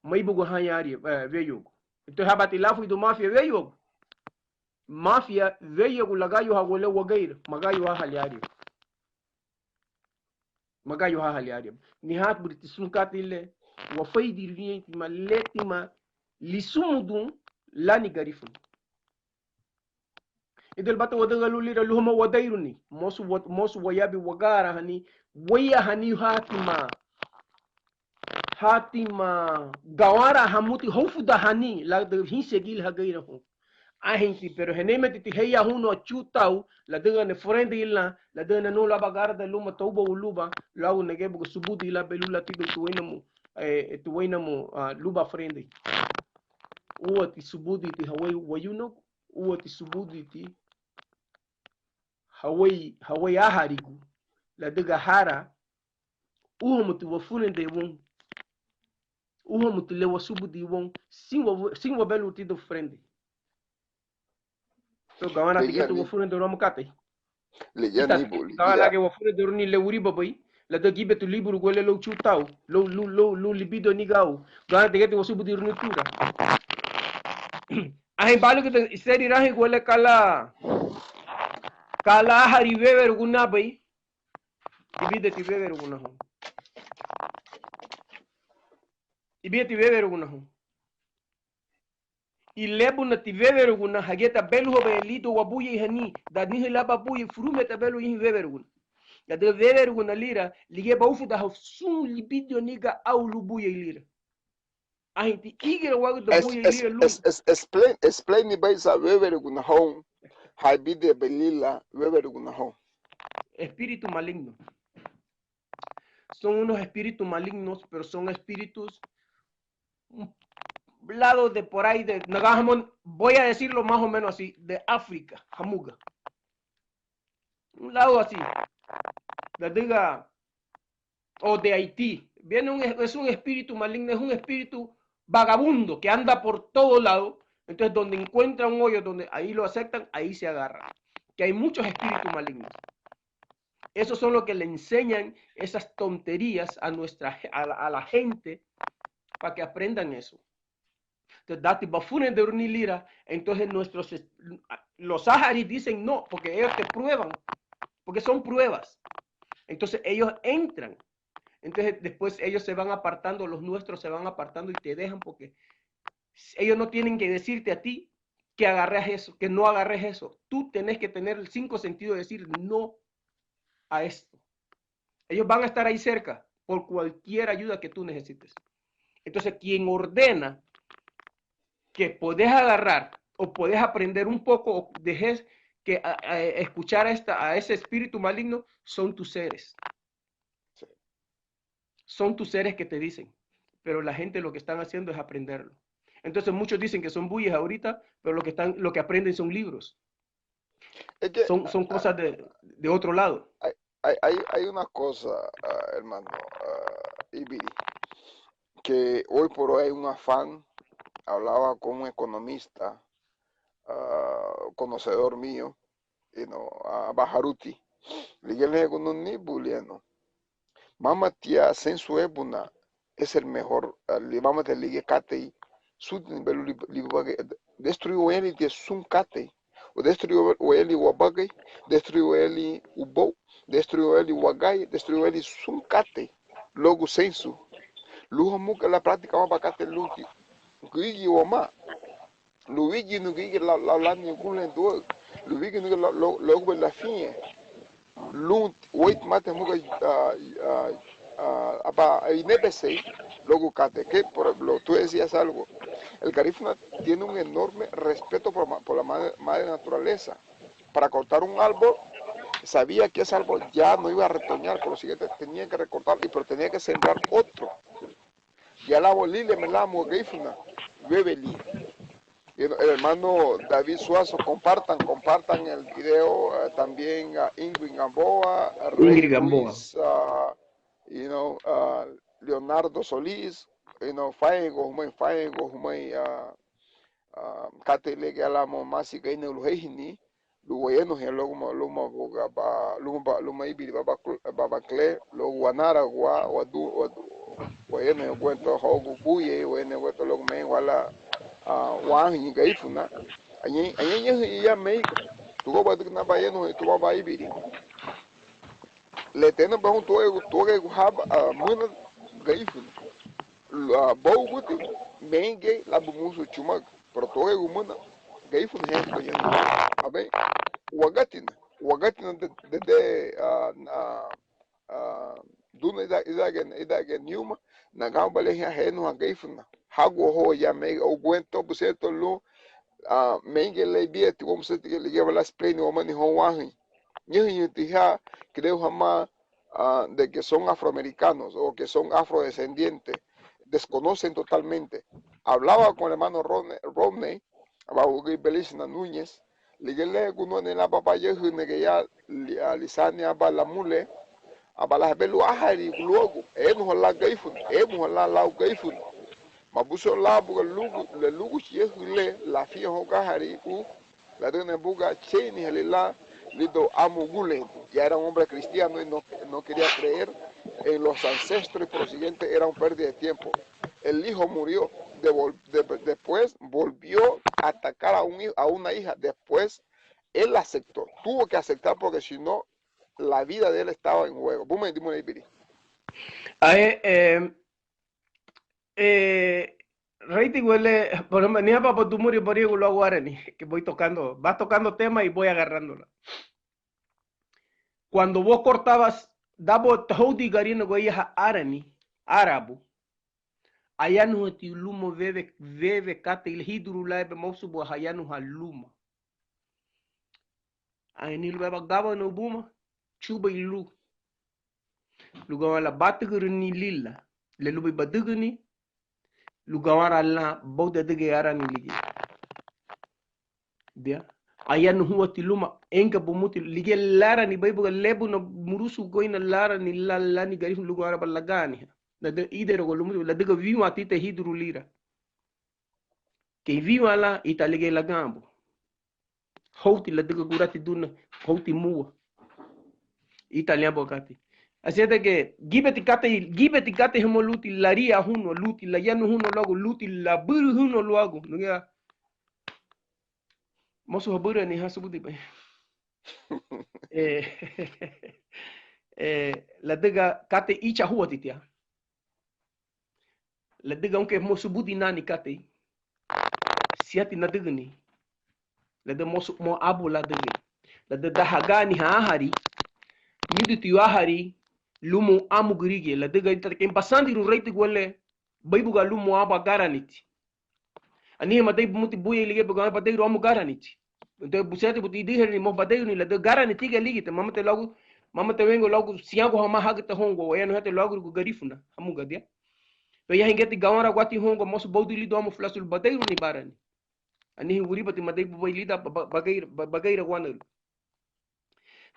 Méibuga haña arie-, eh, weyuagu. Entonces, habati lafuidu mafia weyuagu. Mafia weyuagu lagayuhagua le wageira, magayuhahali ariebu. Magayuhahali ariebu. Niha buriti sun katei le, wafeidiruniña tima, le tima, lisumudun lani Garifuna. Ida lubata wadüga lun lira lun hamuga wadeiruni. Mosu wa-, mosu wayabin wagarahani, wéiyahani hátima. Hátima gawara hamuti hóufudahani, ladüga hínsiñegili hageira houn. Ánheinti, pero heneimeti ti héiyahúniwa chu tau, ladüga ne furendei lan, ladüga ne nun laba garada luma toubaú luba, luagu negebuga subudi lan belula tidoun tuweinamu, eh, tuweinamu, ah, luba furendei. Úati subuditi hawéi wayunagu, úati subuditi hawéi, hawéi áharigu, ladüga hara, úhamuti wafurendei woun, úhamuti le wasubudi woun, sin wa-, sin wabelurun tidoun furendei. So, gawara tigeti wafurendei ramukatei. Ligía nibu, ligía. Gawara lage wafurendeiruni le wuribabei, ladüga gíbeti líburu guele lou chu tau, lou, lou, lou, lou libido anigau. Gawara tigeti wasubudiruni tura. Ahin balugida iseri rahi guele kala, kala ahari wewerugunabei, ibideti weweruguna houn. Ibideti weweruguna houn. Ilebunati weweruguna, hagíati abeluhabei lidoun wabuyeihani, dan anihein lan aban buyei, furumiñeti abelu anihein weweruguna. Ladüga weweruguna lira, ligía baufudaha sun libidiu aniga au lun buyei lira. Ánheinti ígira wagüda buyei lira lun. Explain, explain bei san weweruguna houn, ha ibidiñebei lila weweruguna houn. Espíritu maligno. Son unos espíritus malignos, pero son espíritus un lado de por ahí, de, nagahamo, voy a decirlo más o menos así, de África, hamuga. un lado así, ladüga, o de Haití, viene un, es un espíritu maligno, es un espíritu vagabundo que anda por todo lado, entonces donde encuentra un hoyo, donde ahí lo aceptan, ahí se agarra. Que hay muchos espíritus malignos. Esos son los que le enseñan esas tonterías a nuestra, a la, a la gente para que aprendan eso. Entonces, dati bafurendeiruni lira, entonces nuestros, los aharis dicen no, porque ellos te prueban, porque son pruebas. Entonces, ellos entran. Entonces, después ellos se van apartando, los nuestros se van apartando y te dejan porque ellos no tienen que decirte a ti que agarres eso, que no agarres eso. Tú tenés que tener el cinco sentido de decir no a esto. Ellos van a estar ahí cerca por cualquier ayuda que tú necesites. Entonces, quien ordena que podés agarrar o podés aprender un poco o dejes que a, a escuchar a, esta, a ese espíritu maligno son tus seres. Sí. Son tus seres que te dicen, pero la gente lo que están haciendo es aprenderlo. Entonces muchos dicen que son buyes ahorita, pero lo que, están, lo que aprenden son libros. Es que son, son cosas de, de otro lado. Hay, hay, hay, hay una cosa, ah, hermano, ah, Ibiri, que hoy por hoy hay un afán. Hablaba con un economista, ah, conocedor mío, you know, a Baharuti. Ligía le gunun ni bulieno. Mama tia sensu ebuna es el mejor, ah, li-, mama tia ligía katei, suti ni belu li-, li-, bage-, destruí wayali tia sun katei, o destruí wayali wabagei, destruí wayali ubou, destruí wayali wagai, destruí wayali sun katei, luagu sensu. Lun hamuga la práctica maba katei lunti, gürigia wamá. Lun wígirunu gürigia lau, lau lani ugulenduaü, lun wígirunu gürigia lau, lau, luagubei lafiñen. Lun wéitimati hamuga, ah, ah, ah, aba inebesei luagu katei. Que, por ejemplo, tú decías algo. El garífuna tiene un enorme respeto por la ma-, por la madre, madre naturaleza. Para cortar un árbol, sabía que ese árbol ya no iba a retoñar, por lo siguiente tenía que recortar, y, pero tenía que sembrar otro. Ya labo lile me lamo garífuna, bebe li. Y el, el hermano David Suazo, compartan, compartan el video, eh, también a Ingrid Gamboa, a Rey Ingrid Gamboa. Ruiz, a, you know, a Leonardo Solís, you know, fáyeigu humei, fáyeigu humei, a, a, katei le ya lamo masi garínagu luheihini, lun wayanuhaña luma, luma buga ba, luma ba, luma íbiri ba, ba, ba, Bacle, luagu wanaragua, wadu, wadu, wayanuhaña guentó hogu buyei, wayanuhaña guentó luagu mei wala, ah, wáhüñü garífuna. Añein, añein ñühüñü ya mei, tugóu badügüna ba ayanuhaña tuba ba íbiri. Le tena ba hun tuagegu, tuagegu haba, ah, muna garífuna. Lu-, ah, bóuguti, meingei, labu musu chumagu. Pero tuagegu muna garífuna, heintu ya. Abei, wagatina, wagatina de, de, de, ah, ah, ah, duna ida, ida, ida, niuma, naganbale ha, henu ha garífuna. Hagu ho ya mei, o guento, por cierto, lun, ah, meingei le bieti, womuseti ligía ba la explain, wamani ho wahüñü. Ñühüñüti ha, creo hamá, ah, de que son afroamericanos o que son afrodescendientes, desconocen totalmente. Hablaba con el hermano Rodney, Rodney, aba wügüri Belísina Núñez, ligía le gunua ni lan baba yahüne ge ya li-, ah, lisani aba lamule, aba la hebelu ahari luagu, enuha lan garífuna, enuha lan lau garífuna. Mabusén lan buga lugu, le luguchi yahü le, lafiñen houn gahari u, ladüga buga cheiniha lilan lidoun amu ugulentu. Ya era un hombre cristiano y no, no quería creer en los ancestros y por lo siguiente era un pérdida de tiempo. El hijo murió. De vol-, de, después volvió a atacar a un hij-, a una hija. Después él aceptó. Tuvo que aceptar porque si no, la vida de él estaba en juego. Buma dimurei biri. Ae, eh, Eh, reiti guele, por ejemplo, ni haba dimurei bariñagun luagu árani, que voy tocando, va tocando tema y voy agarrándola. Cuando vos cortabas, dabo tahoudin Garinagu ya árani, árabu, ayanuhati lumoun wewe, wewe katei le híduru lan yebe mosu bua hayanuha luma. Ani lubéi aban gábanun buma, chubei lun. Lun gawara lan bátügürüni lila, le lunbei badügüni, lun gawara lan bóudin adügei árani ligía. Dia, Ayanuhati luma, enga bumuti, ligía lárani beibuga lébuna murusun gueina lárani, la-, lani Garifuna lun gayarabei lagaaniha. Ladüga íderagua lumuti, ladüga wínwanti te híduru lira. Kei wínwan lan, ítali giñe laganbun. Houti ladüga gurati duna, houti múa. Ítali aban katei. Así es de que gíbeti katei, gíbeti katei hamuga lunti laria húniwa, lunti layanuhúniwa luagu, lunti labürühúniwa luagu. Nugía, mosu habürühani ha subudi bei. Eh, eh, ladüga katei íchahúati tia. Ladüga aunque mosu subudi nani katei, siñati nadügüni. Ladüga mosu, mo abu ladügei. Ladüga dan hagaaniha áhari, ñǘdüntiñu áhari lumoun amu gürigia. Ladüga ítara kei basandirun reiti guale, beibuga lumoun aban garaniti. Anihein madei bumuti buña ligía buga badeirun amu garaniti. Entonces, busentina buti idiheruni mo badeiruni ladüga garaniti giñe ligíati, mámati luagu, mámati wengu luagu siñagu hamá hágüta houngua, wayanuhati luagurügü Garifuna hamuga tia. Pero ya hingeti gawaraguati houngua, mosu boudin lidoun amu fulasu lun badeiruni barani. Anihein wuribati madei bubei lidan ba-, ba-, bageira-, ba-, bageiraguanaü.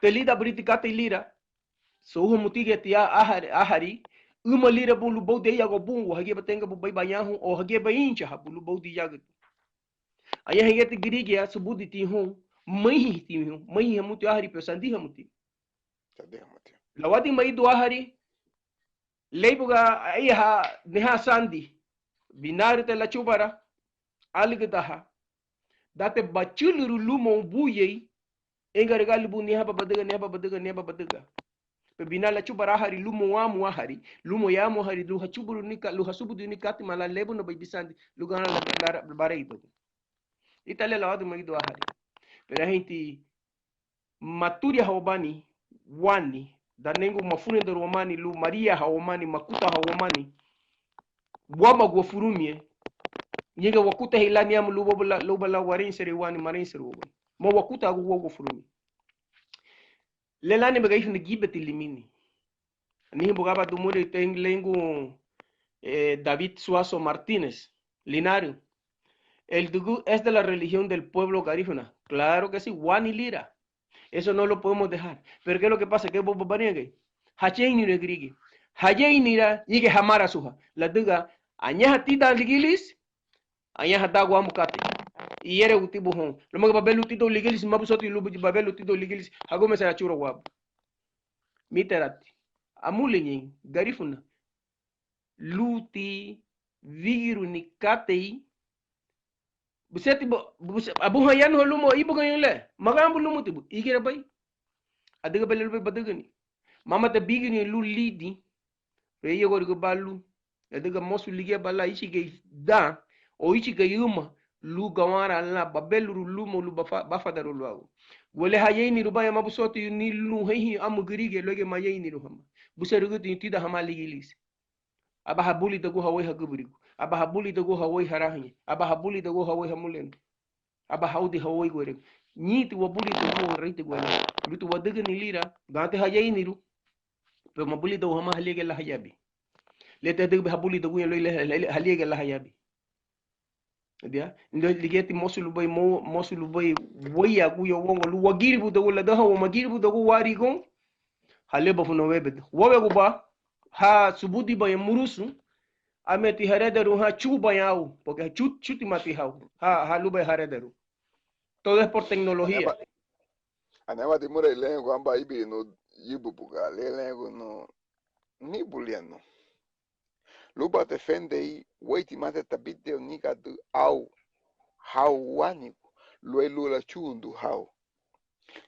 Te lidan buriti katei lira, so uha mutigia tia áhari, áhari, üma lira bun lun boudin éiyaagua bungua, hagíaba tenga bubei bañahun, o hagíaba ínchaha bun lun boudin yágüta. Añahein giñeti gürigia subuditi hun, meihinti hun, meihin hamuti áhari, pero sandi hamuti. Sandi hamuti. Lawadimaridun áhari, léibuga aiha, niha sandi, binarüte lachubara, álügüdaha, dánte bachülürün lumoun buyei, engarügali bun niha ba badüga, niha ba badüga, niha ba badüga. Pero biná lachubara áhari lumoun amu áhari, lumoun yamu áhari, lun hachuburuni ka-, lun hasubudiruni kátima lan lébunabei bisandi, lun gana la, la, la, bareidagun. Ítara le lawadimaridun áhari. Pero ánheinti maturiaha wabani, wani, dan neingu mafurendeirun wamani, lun mariaha wamani, makutaha wamani, wámagua furumiñe, ñéingiñe wakutahei lani amu lun wauba lan, lun wauba lan wareinserei wani, mareinserei wabani. Mo wakutagun wau wafurumiñe. Le lánibei Garifuna gíbeti limini. Anihein buga aban dimurei ten-, leingun, eh, David Suazo Martínez, Linares. El dügü es de la religión del pueblo garífuna. Claro que sí, wani lira. Eso no lo podemos dejar. Pero ¿qué es lo que pasa? ¿Qué bo-, bo-, bariñagei? Hayeiniruña gürigia. Hayeinira, ñéingiñe hamarasuha. Ladüga, añaha tidan ligilisi, añaha dagua amu katei. Iyeragutibu houn. Luma giñe babelun tidoun ligilisi, mabusentina lun babelun tidoun ligilisi, hagumesera achuragua aban. Mítarati. Amule ñein, Garifuna. Lunti wígiruni katei. Busenti bo-, buse-, abuhañanuha lumoun íbugañein le. Maganbun lumutibu. Ígirabei. Adügabei le lubéi badügüni. Mámati bígiruni lun lidin. Pero íyegorügüba lun. Ladüga mosu ligíaba lan íchigei dan, o íchigei üma, lun gawara lan babelurun lumoun lun bafa-, bafadarun luagu. Guale hayeinirubaña mabusentina ni lun heihin amu gürigia luéigiñe mayeiniruhama. Busenrügütiña tidan hamá ligilisi. Aba habulidagun hawéi hagübürigu. Aba habulidagun hawéi harahüñü. Aba habulidagun hawéi hamulenu. Aba haudi hawéi gueregu. Ñeinti wabulidagun reiti guale. Lunti wadügüni lira, gánti hayeiniru. Pero mabulidagun hamá halíagiñe lan hayabin. Leti adügübei habulidaguña luéi le, le, le, halíagiñe lan hayabin. Adia, ndo ligíati mosu lubéi, mo-, mosu lubéi wéiyaaguña woungua lun wagiribudagun, ladüga ha wamagiribudagun wárigoun, halíabafuna wébedu. Wóunweguba, ha subudibaña murusun, ábati herederun ha chúbaña au, porque ha chu-, chútimati hau, ha, ha lubéi herederun. Todo es por tecnología. Ani aban, ani aban dimurei le, aban íbiri nu, yibubuga le, le, nu, nibulianu. Luba defendei, wéitimati tabidiu nigadü au, hau wánigu, luéi lun lachúndun hau.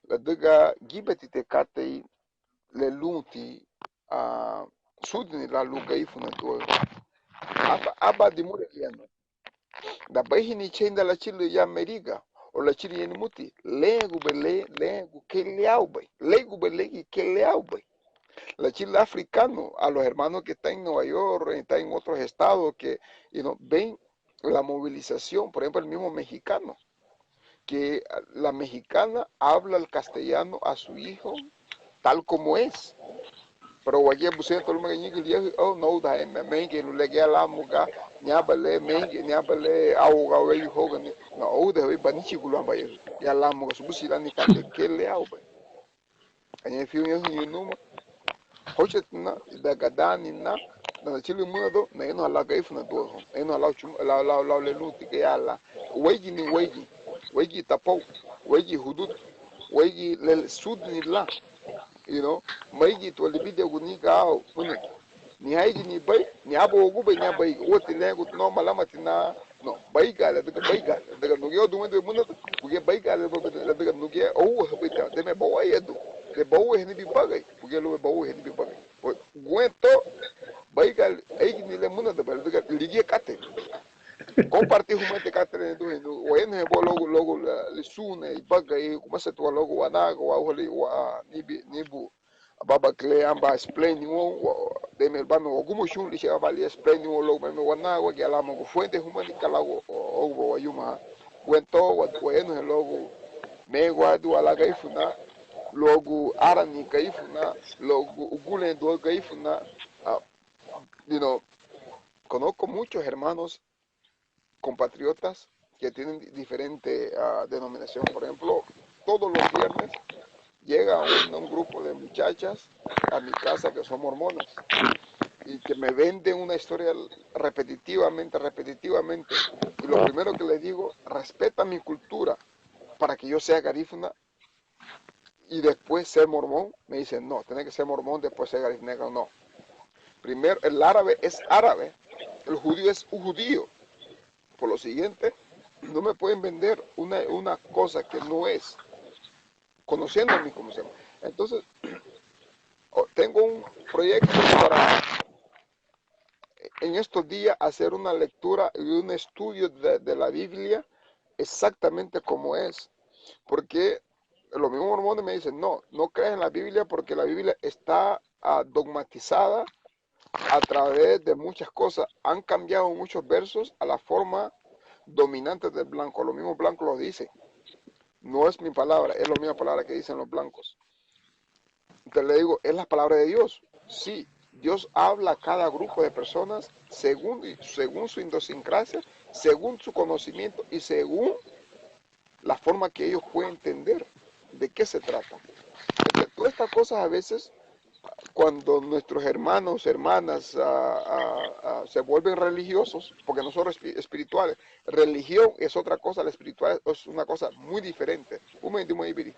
Ladüga gíbeti te katei le lunti, ah, súdini lan lun Garifuna tuagu. Aba, aban dimurei lianu. Dabéihini cheinda lachülü ya Meriga, o lachülü ya nimuti, léngubei le, léngu kei le aubei, léngubei le kei le aubei. Lachülü africano, a los hermanos que están en Nueva York, están en otros estados, que, you know, ven la movilización, por ejemplo, el mismo mexicano, que la mexicana habla el castellano a su hijo tal como es. Pero wagía busén to lúmagiñe ñǘgiñe liyahü, oh, nóudahaña me-, mégeirun le gayara láamuga, niába le mégeirun, niába le áuga wéyu hougani, no, óudahabei banichigu lúnbaña, gayara láamuga subudi lan ni katei kei le áubei. Añahein fiu ñahuñu numa, hóuchatina, idagadaanina, dan nachülün mǘnadun, nayanuha lau Garífuna duahoun, nayanuha lau chum-, lau, lau, lau le lunti gayara lan. Wéigini, wéigini, wéigin tapou, wéigin hudutu, wéigin le súdini lan. You know, méigituba libidiñeguni gau, bueno, ni éiginibei, ni áboagubei, ni ábeiga. Úati le gu-, no, malamatina, no, beiga, ladüga beiga, ladüga nuguya dimurei múnada, buguya beiga, ladüga nuguya óuahabei, deme bawayadu, le bawayahani bibagari, buguya lubéi bawayahani bibagari. Guentó, beiga, éigini le múnada, ladüga ligía katei. Compartir huméi katei le niduheñu, wayanuhaba luagu, luagu le, le súnne, ibagari, gumesetuba luagu wanagua, wáuhali, wa, nibi, nibu, ababaki le aban explain woun, wa, deme bame wagumuchun, licha aban le explain woun luagu meme wanagua, gayara láamuga fuente humani ka luagu, o, o, wayuma. Guentó, wa, wayanuha luagu megwadiwa lan Garífuna, luagu árani Garífuna, luagu uguleñadiwa Garífuna, ah, you know, conozco muchos hermanos compatriotas que tienen di-, diferente, ah, denominación. Por ejemplo, todos los viernes llega un, un grupo de muchachas a mi casa que son mormonas y que me venden una historia repetitivamente, repetitivamente. Y lo primero que les digo, respeta mi cultura para que yo sea garífuna y después ser mormón. Me dicen, no, tiene que ser mormón, después ser garífuna. No. Primero, el árabe es árabe, el judío es un judío. Por lo siguiente, no me pueden vender una, una cosa que no es, conociéndome como se llama. Entonces, oh, tengo un proyecto para en estos días hacer una lectura y un estudio de, de la Biblia exactamente como es. Porque los mismos mormones me dicen, no, no creas en la Biblia porque la Biblia está, ah, dogmatizada a través de muchas cosas. Han cambiado muchos versos a la forma dominante del blanco. Los mismos blancos lo dicen. No es mi palabra, es la misma palabra que dicen los blancos. Entonces le digo, es la palabra de Dios. Sí, Dios habla a cada grupo de personas según, según su idiosincrasia, según su conocimiento y según la forma que ellos pueden entender de qué se trata. Porque todas estas cosas a veces, cuando nuestros hermanos, hermanas, ah, ah, ah, se vuelven religiosos, porque no son espi-, espirituales, religión es otra cosa, la espiritual es una cosa muy diferente. Ume dimo ibiri.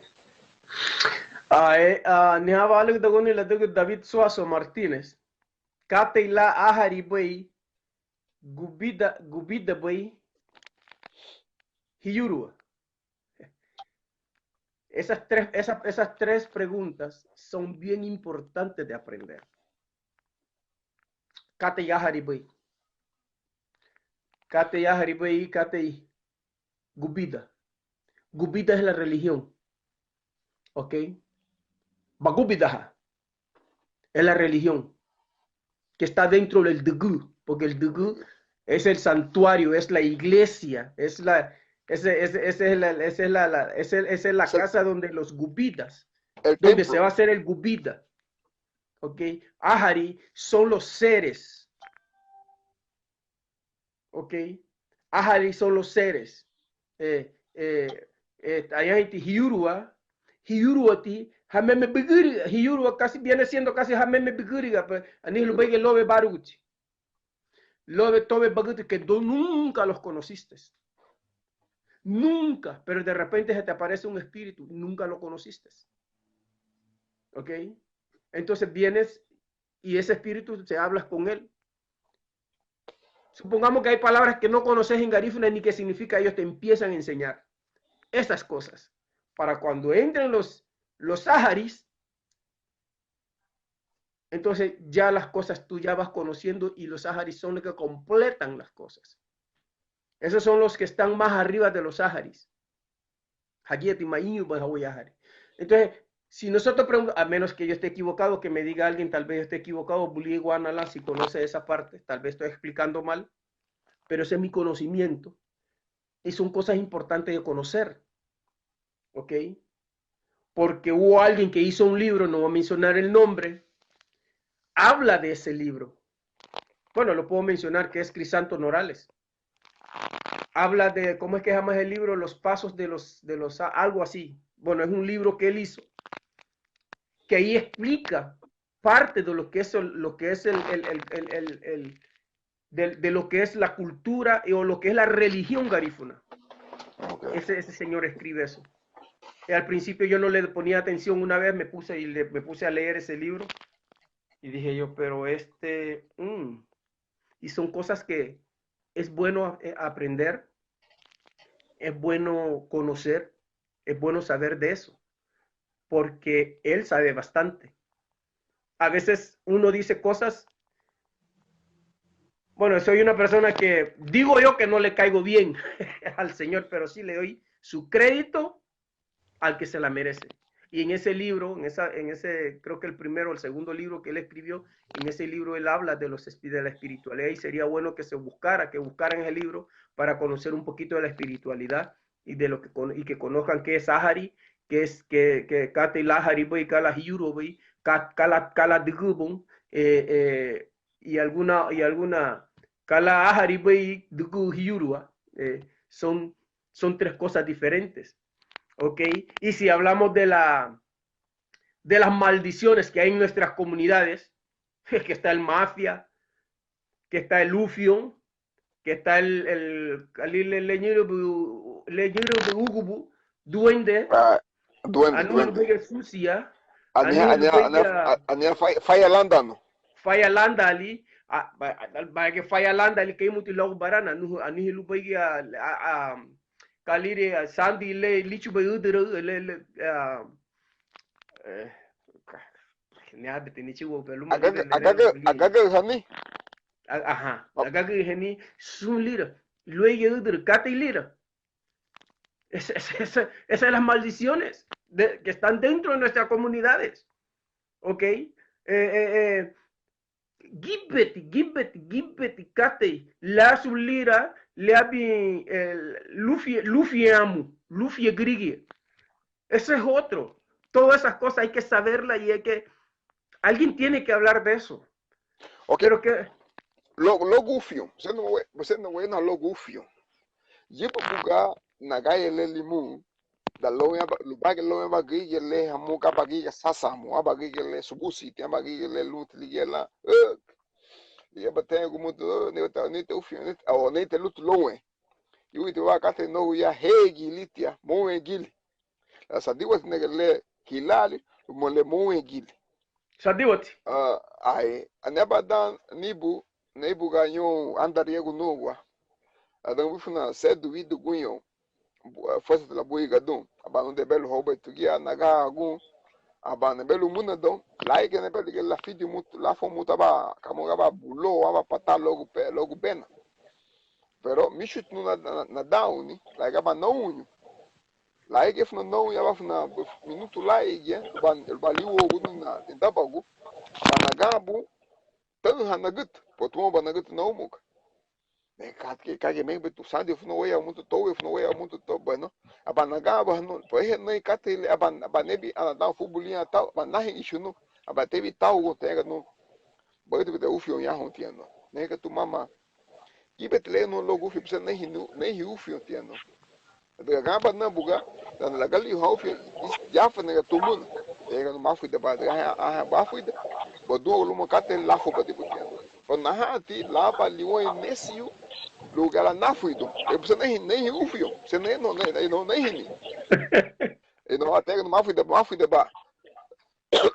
Ah, eh, ah, nihaba alugdaguni ladügün David Suazo Martínez. Katei lan áharibei gubida, gubidabei hiyurua. Esas tres, esas, esas tres preguntas son bien importantes de aprender. Katei áharibei. Katei áharibei, katei gubida. Gubida es la religión. ¿Ok? Bagubidaha. Es la religión que está dentro del dügü, porque el dügü es el santuario, es la iglesia, es la, ese, ese, ese es la, esa es la, la, ese, esa es la casa donde los gubidas, el donde se va a hacer el gubida. ¿Ok? Áhari son los seres. ¿Ok? Áhari son los seres. Eh, eh, eh, añahein ti hiyurua, hiyuruati hameme bigüriga, hiyurua casi viene siendo casi hameme bigüriga, pues, anihein lubéi giñe lobe bárüguti. Lobe tobe bagütü que tú nunca los conociste. Nunca, pero de repente se te aparece un espíritu, nunca lo conociste. ¿Ok? Entonces vienes y ese espíritu te hablas con él. Supongamos que hay palabras que no conoces en garífuna ni qué significa, ellos te empiezan a enseñar esas cosas. Para cuando entren los, los áharis, entonces ya las cosas tú ya vas conociendo y los áharis son los que completan las cosas. Esos son los que están más arriba de los áharis. Hagíati mañuba hawuyahari. Entonces, si nosotros preguntamos, a menos que yo esté equivocado, que me diga alguien, tal vez yo esté equivocado, Buligua Nala, si conoce esa parte, tal vez estoy explicando mal, pero ese es mi conocimiento. Y son cosas importantes de conocer. ¿Ok? Porque hubo alguien que hizo un libro, no voy a mencionar el nombre, habla de ese libro. Bueno, lo puedo mencionar, que es Crisanto Norales. Habla de, ¿cómo es que se llama ese libro? Los pasos de los, de los, algo así. Bueno, es un libro que él hizo, que ahí explica parte de lo que es el, lo que es el, el, el, el, el, el, de, de lo que es la cultura y, o lo que es la religión garífuna. Ok. Ese, ese señor escribe eso. Y al principio yo no le ponía atención, una vez me puse y le, me puse a leer ese libro y dije yo, pero este, mm. Y son cosas que es bueno, eh, aprender, es bueno conocer, es bueno saber de eso, porque él sabe bastante. A veces uno dice cosas, bueno, soy una persona que digo yo que no le caigo bien al Señor, pero sí le doy su crédito al que se la merece. Y en ese libro, en esa, en ese, creo que el primero o el segundo libro que él escribió, en ese libro él habla de los espi-, de la espiritualidad, y sería bueno que se buscara, que buscaran ese libro para conocer un poquito de la espiritualidad y de lo que con-, y que conozcan qué es áhari, qué es, qué, qué, ka ti láharibei, ka la hiyurubei, ka, ka la, ka la dügüboun, eh, eh, y alguna, y alguna, ka la áharibei dügü hiyurua, eh, son, son tres cosas diferentes. ¿Ok? Y si hablamos de la, de las maldiciones que hay en nuestras comunidades, que está el mafia, que está el ufión, que está el, el, el, el, el ñurubu, el ñurubu ugubu, duende, Ah, duende, anu duende. Lubeiga sucia, Aniha, anu aniha, aniha, lubeiga a-, aniha fai-, faya lándanu. Faya lándali, a, ba-, a, ba-, que faya lándali, kei muti luagu barana, anu, aniha lubeiga, a, a, ka liri, a, sandi le, lichubei üdürü, le, le, a, eh, ka-, ni abiti ni chiwa, pero luma Agaga, liga, agaga, agaga, hani? A-, ajá, Oh. Agaga, hani, sun lira, lueya üdürü, katei lira. Esa, esa, esa, esas son las maldiciones de, que están dentro de nuestras comunidades. ¿Ok? Eh, eh, eh, gibeti, gibeti, gibeti katei le asu lira, le abin, eh, lufie, lufie amu, lufie gürigia. Ese es otro. Todas esas cosas hay que saberla y hay que, alguien tiene que hablar de eso. Ok. Pero que Lo, luagu ufiu, busén, busén, wena luagu ufiu. Yiba buga nagaya le limun, dan lóunwen aba, lubaragiñe lóunwen aban gürigia le hamuga aban gürigia sasa hamuga, aban gürigia le subusiti, aban gürigia le lunti ligía lan, ugh. Ligía aban tariñagun mutu, ugh, neta, neta ufiu, neta, o neta lutu lóunwen. Yuguti wa katei nogu ya hegili tia, móunwengili. Sadiwati nege le hilaali, luma le móunwengili. Sadiwati. Ah, ai, ani aban dan nibu, nibu gañoun andariñagun nungua. Adan wifuna sedu widu guñoun. Bu-, fueseti labuigadun. Aban nun debelu houbei tugia nagagun. Aban nebelu munadoun. Laige nebelu ge lafidiu mutu, lafoun mutu aban, kamuga aban bulou, aban patá luagu pe-, luagu bena. Pero míchuti nun na, na, nadauni, laige aban nouñu. Laige funa nouñu, aban funa minutu laige, lubá, lubá liuouguni na, nidabagu, lubá naganbun, tauha nagütü, pero tuma ba nagütü naumuga. Me ka, ka, ka, me, me, tu sandi funa weya mutu to, we funa weya mutu to, bueno, aba naganbun, no, pues, he, no, katei le, aba, aba nebi, ana dan fubuliña tau, aba nahi ichunu, aba tebi tau, go, tenga, no, bagütü bida ufiu ya, hon, tiano. Nega tu mama, Gíbeti le nun luagu ufiu, busén neihin, neihin ufiu tianu. Ladüga aganba nan buga, dan lagaliuhan ufiu, yafanega tumuna. Tega nu mafuidaba, ladüga aha, aha, bafuida, badua luma katei lafubadibu tianu. Pero nahati, laba liwei nesiu, lugala nafuidu. E busén neihin, neihin ufiu, busén nei, no, nei, nei, no, neihini. E no, tega nu mafuida, mafuidaba.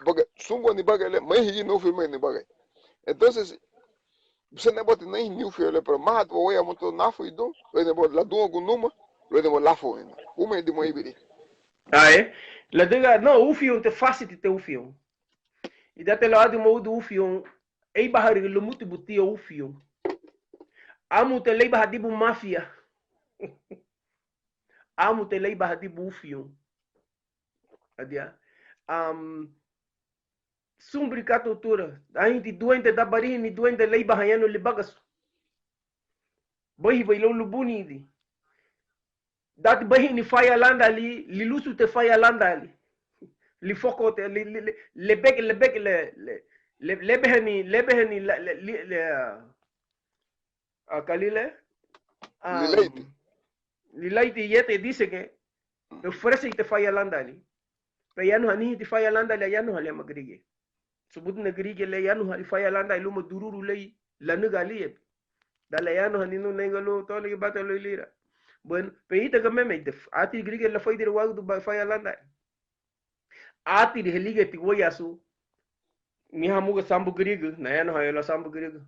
Porque sun buga nibagari le, maihi nufi me nibagari. Entonces, busén nebote neihin ufiu le, pero mahati wawaya mutu nafuidun, luéi nebote ladungu numa, luéi nebote lafuina. Ume di mo ibiri. Ae, ladüga, no, ufiu te fasiti te ufiu. Idate lawadi moudu ufiu, éibahari lumuti butia ufiu. Amu te leibahadibu mafia. Amu te leibahadibu ufiu. Adia. Am, sun buri katei tura. Anheinti duende dan barihini duende leibahañanu libagasu. Barihibei lau lubunidi. Dati barihini faya landaali, lilusute faya landaali. Lifokote, li, li, li, lebege, lebege, le, le, Le-, lebehani, lebehani la-, le-, li-, le-, ah, ah, ka lila? Am, lilaiti. Lilaiti yete dísege, fureseinti faya landaali. Pero ayanuha aniheinti faya landaali, ayanuhali ama gürigia. Subudina gürigia le ayanuhali faya landaali luma dururu lei lanüga alíabi. Dan le ayanuhani nun neinga lun toligi bata luéi lira. Bueno, pero ítaga meme, átiri gürigia lafaidira wágudu ba faya landaali. Átiri heligeti wéiyaasu. Ni hamuga sambu gürigia, nayanuhaña lan sambu gürigia.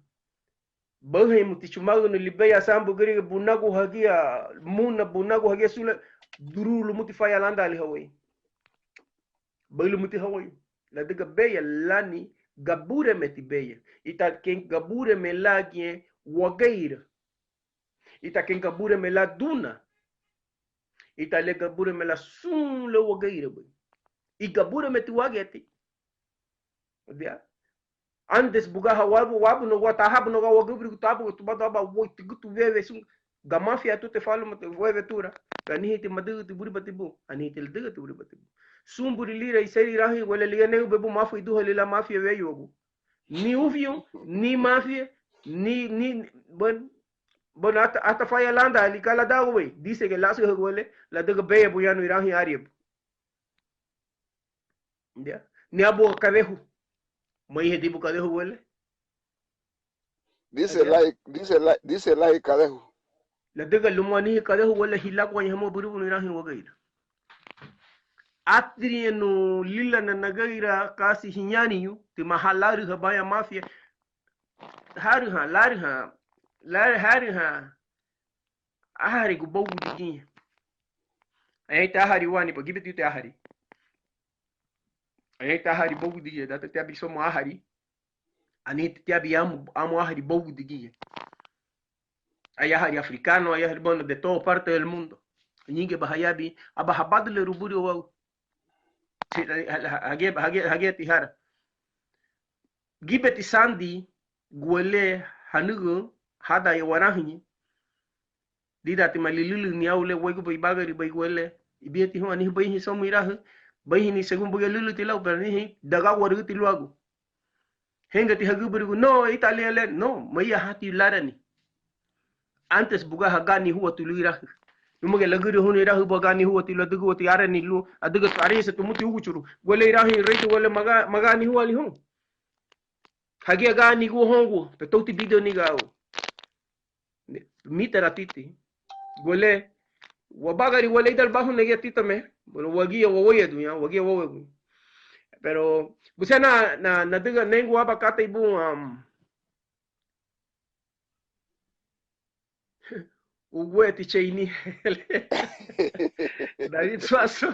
Bauheñu muti chumagünü libéi asambu gürigia, bunagu hagía muna, bunagu hagía sula, dururu lumuti faya landaali hawéi. Bau lumuti hawéi. Ladüga beya lani gaburemeti beya. Ítara kei gabureme lan giñe wageira. Ítara kei gabureme lan duna. Ítara le gabureme lan sun le wageirabei. I gaburemeti wageti. Antes buga ha wabu, wabu no gua, tahabu no gua wagübürigu tabu, tubadu aba woi, tigutu wewe sun. Ga mafia tute faluma wewe tura. Ga aniheinti madügüti wuribati bu. Aniheinti ladügüti wuribati bu. Sun buri lira iseri irahüñü wele liga neu bebu mafu iduhali lan mafia weyuagu. Ni ufiu, ni mafia, ni, ni, bueno, bueno, ata, ata faya landaali ka ladagu wei. Disege lasuhagu wele, ladüga beya buyanu irahüñü ariabu. Ya. Ni abu kadehu. Maihe dibu kadehu wele. Dise lai, dise lai, dise lai kadehu. Ladüga lumu anihi kadehu wele hilaguaña hamu aburubunu irahüñü wageira. Átiriñanu lilana nageira kasi hiñariñu, tima ha larühabaña mafia. Harüha, larüha, la, harüha. Ahari gu bóugudi giñe. Añahein ti ahari wani, ba gíbetiñu ti ahari. Añahein ti ahari bóugudi giñe, data ti abi somu ahari. Aniheinti ti abi amu, amu ahari bóugudi giñe. Ay ahari africano, ay ahari, bueno, de todo parte del mundo. Ñéingiñeba hayabin, aba habadüleru burí wau. Hagía, hagía, hagía ti hara. Gíbeti sandi guele hanügün, hadaye warahüñü. Lidan tima lilülüni au le wéiguba ibagaribei guele. Ibiñeti hun anihibei hin somu irahü. Beihini según buga lülüti lau, pero anihei dagaguarügüti luagu. Héngati hagübürigu, no, ítali le, no, maía hati lárani. Antes buga haganihúati lun irahü. Lúmagiñe lagürihóun irahü buga ganihúati lun adügǘwati árani lun adüga ariñaga tumuti úguchuru. Guele irahü reiti guele maga, maganihúali houn. Hagía ganihúa houngua, pero touti bideo niga au. Mítaratiti. Guele, wabagari wele ida lubahu nagía títame, bueno, wagía waweiaduña, wagía waweiaduña. Pero, busén na, na, nadüga néingu aban katei bun, am, ugueti cheinihe. David Suazo.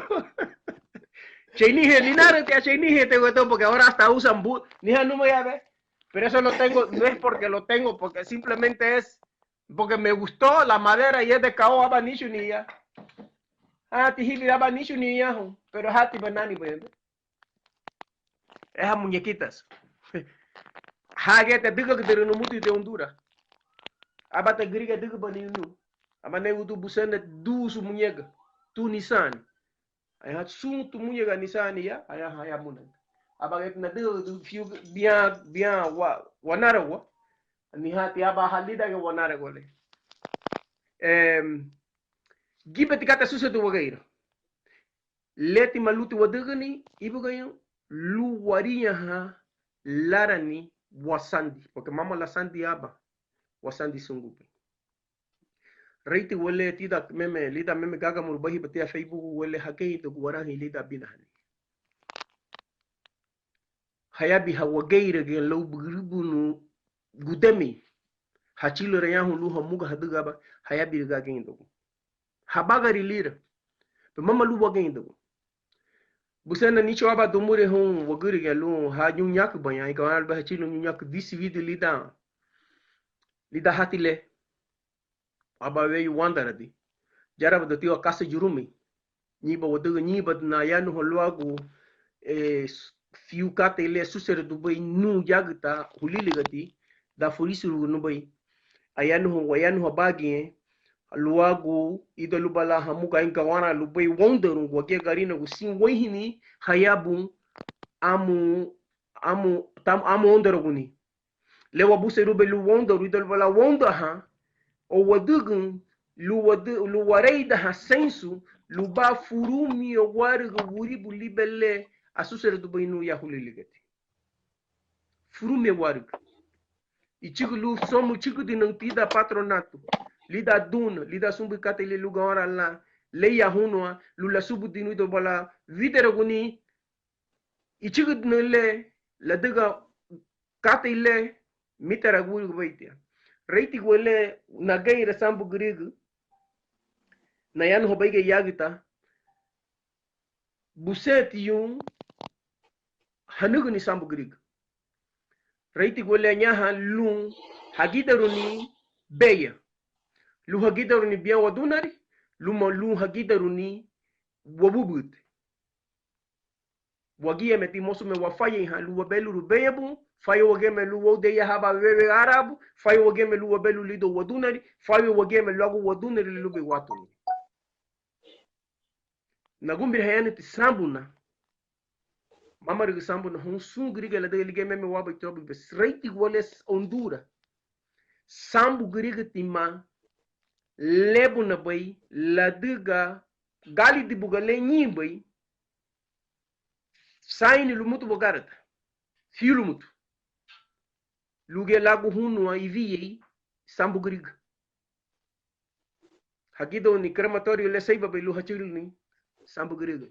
Cheinihe, ni nara tia cheinihe te gustó, porque ahora hasta usan bu, ni hanuma ya ve. Pero eso lo tengo, no es porque lo tengo, porque simplemente es porque me gustó la madera y es de caoba, aba nichuniya. Ah, ti hibi aba nichuniya, pero hati banani, bueno. Esas muñequitas. Hagete adügagüdürü numuti de Honduras. Aba te gürigia adügübani nu. Aba ne udu busene dusu muñeca. Tu nisani. Añaha sun tumuñaga nisani ya, añaha ya muna. Aba geti nadügüdü fiu bian, bian wa, wanaragua. Anihati aba ha lídangiñe wanaragua le. Em, gíbeti kata asuseredun wageira. Létima lunti wadügüni, íbugaña, lun wariñahan lárani wasandi, porque mama lasandi aban, wasandi súngubei. Réiti wele tidan meme, lidan meme gágamurubei hiba tia Facebook wele hageiragun warahüñü lidan binahani. Hayabiha wageiragiñe lau bürübünu gudemei. Hachülürañahun lun hamuga hadüga aban, hayabira gageiragun. Habagari lira. Pero mama lun wageiragun. Busena nicho aban dimurei houn wagürigia lun ha ñuñakibaña, aika wana lubei hachülürün ñuñaki disi widi lidan, lidan hati le. Aban weyu wándaradi. Yarabaduti wa kasa yurumei. Ñeiba wadüga, ñeibadina ayanuha luagu, eh, fiu katei le asuseredubei nun yagüta huliligati, dan furisurun nubei. Ayanuha, wayanuha bagiñe, luagu, ida luba lan hamuga ain gawara lubéi wóundarun, wagía Garinagu sin weihini, hayabun, amu, amu, tam, amu óundaraguni. Le wabusenrubei lun wóundarun ida luba lan wóundahan o wadügün lun wadu, lun wareidahan seinsu lubá furumiñeguarügü wuribu libe le asuseredubei nun ya Hulíligati. Furumiñeguarügü. Ichügü lun somu ichügüdinaü tidan patronato, lidan duna, lidan sun buri katei le lun gawara lan, le ya hunuan, lun lasubudirun ida luba lan wíderaguni, ichügüdinaü le, ladüga katei le mítaragurügübei tia. Réiti guale nageira sambu gürigia, nayanuhabei giñe yágüta, busentiñu hanügüni sambu gürigia. Réiti guale añaha lun hagidaruni beya, lun hagidaruni bián wadunari, luma lun hagidaruni wabubugüti. Wagíameti mosu me wafayeihan lun wabelurun beyabu, fayei wagíame lun woudei aban wewe árabu, fayei wagíame lun wabelurun lidoun wadunari, fayei wagíame luagu wadunari le lunbei wátuni. Nagunbirahañanuti sambuna, mámarügü sambuna houn sun gürigia ladüga ligía meme wabei tuabu bes. Réiti guale Honduras sambu gürigia tima lébunabei ladüga gálidi buga le ñeinbei, saini lumutu bagarata, fiu lumutu. Lugía lagu hunuan iwiyei sambu gürigia. Hagidaruni crematorio le seibabei lun hachülürüni sambu gürigia.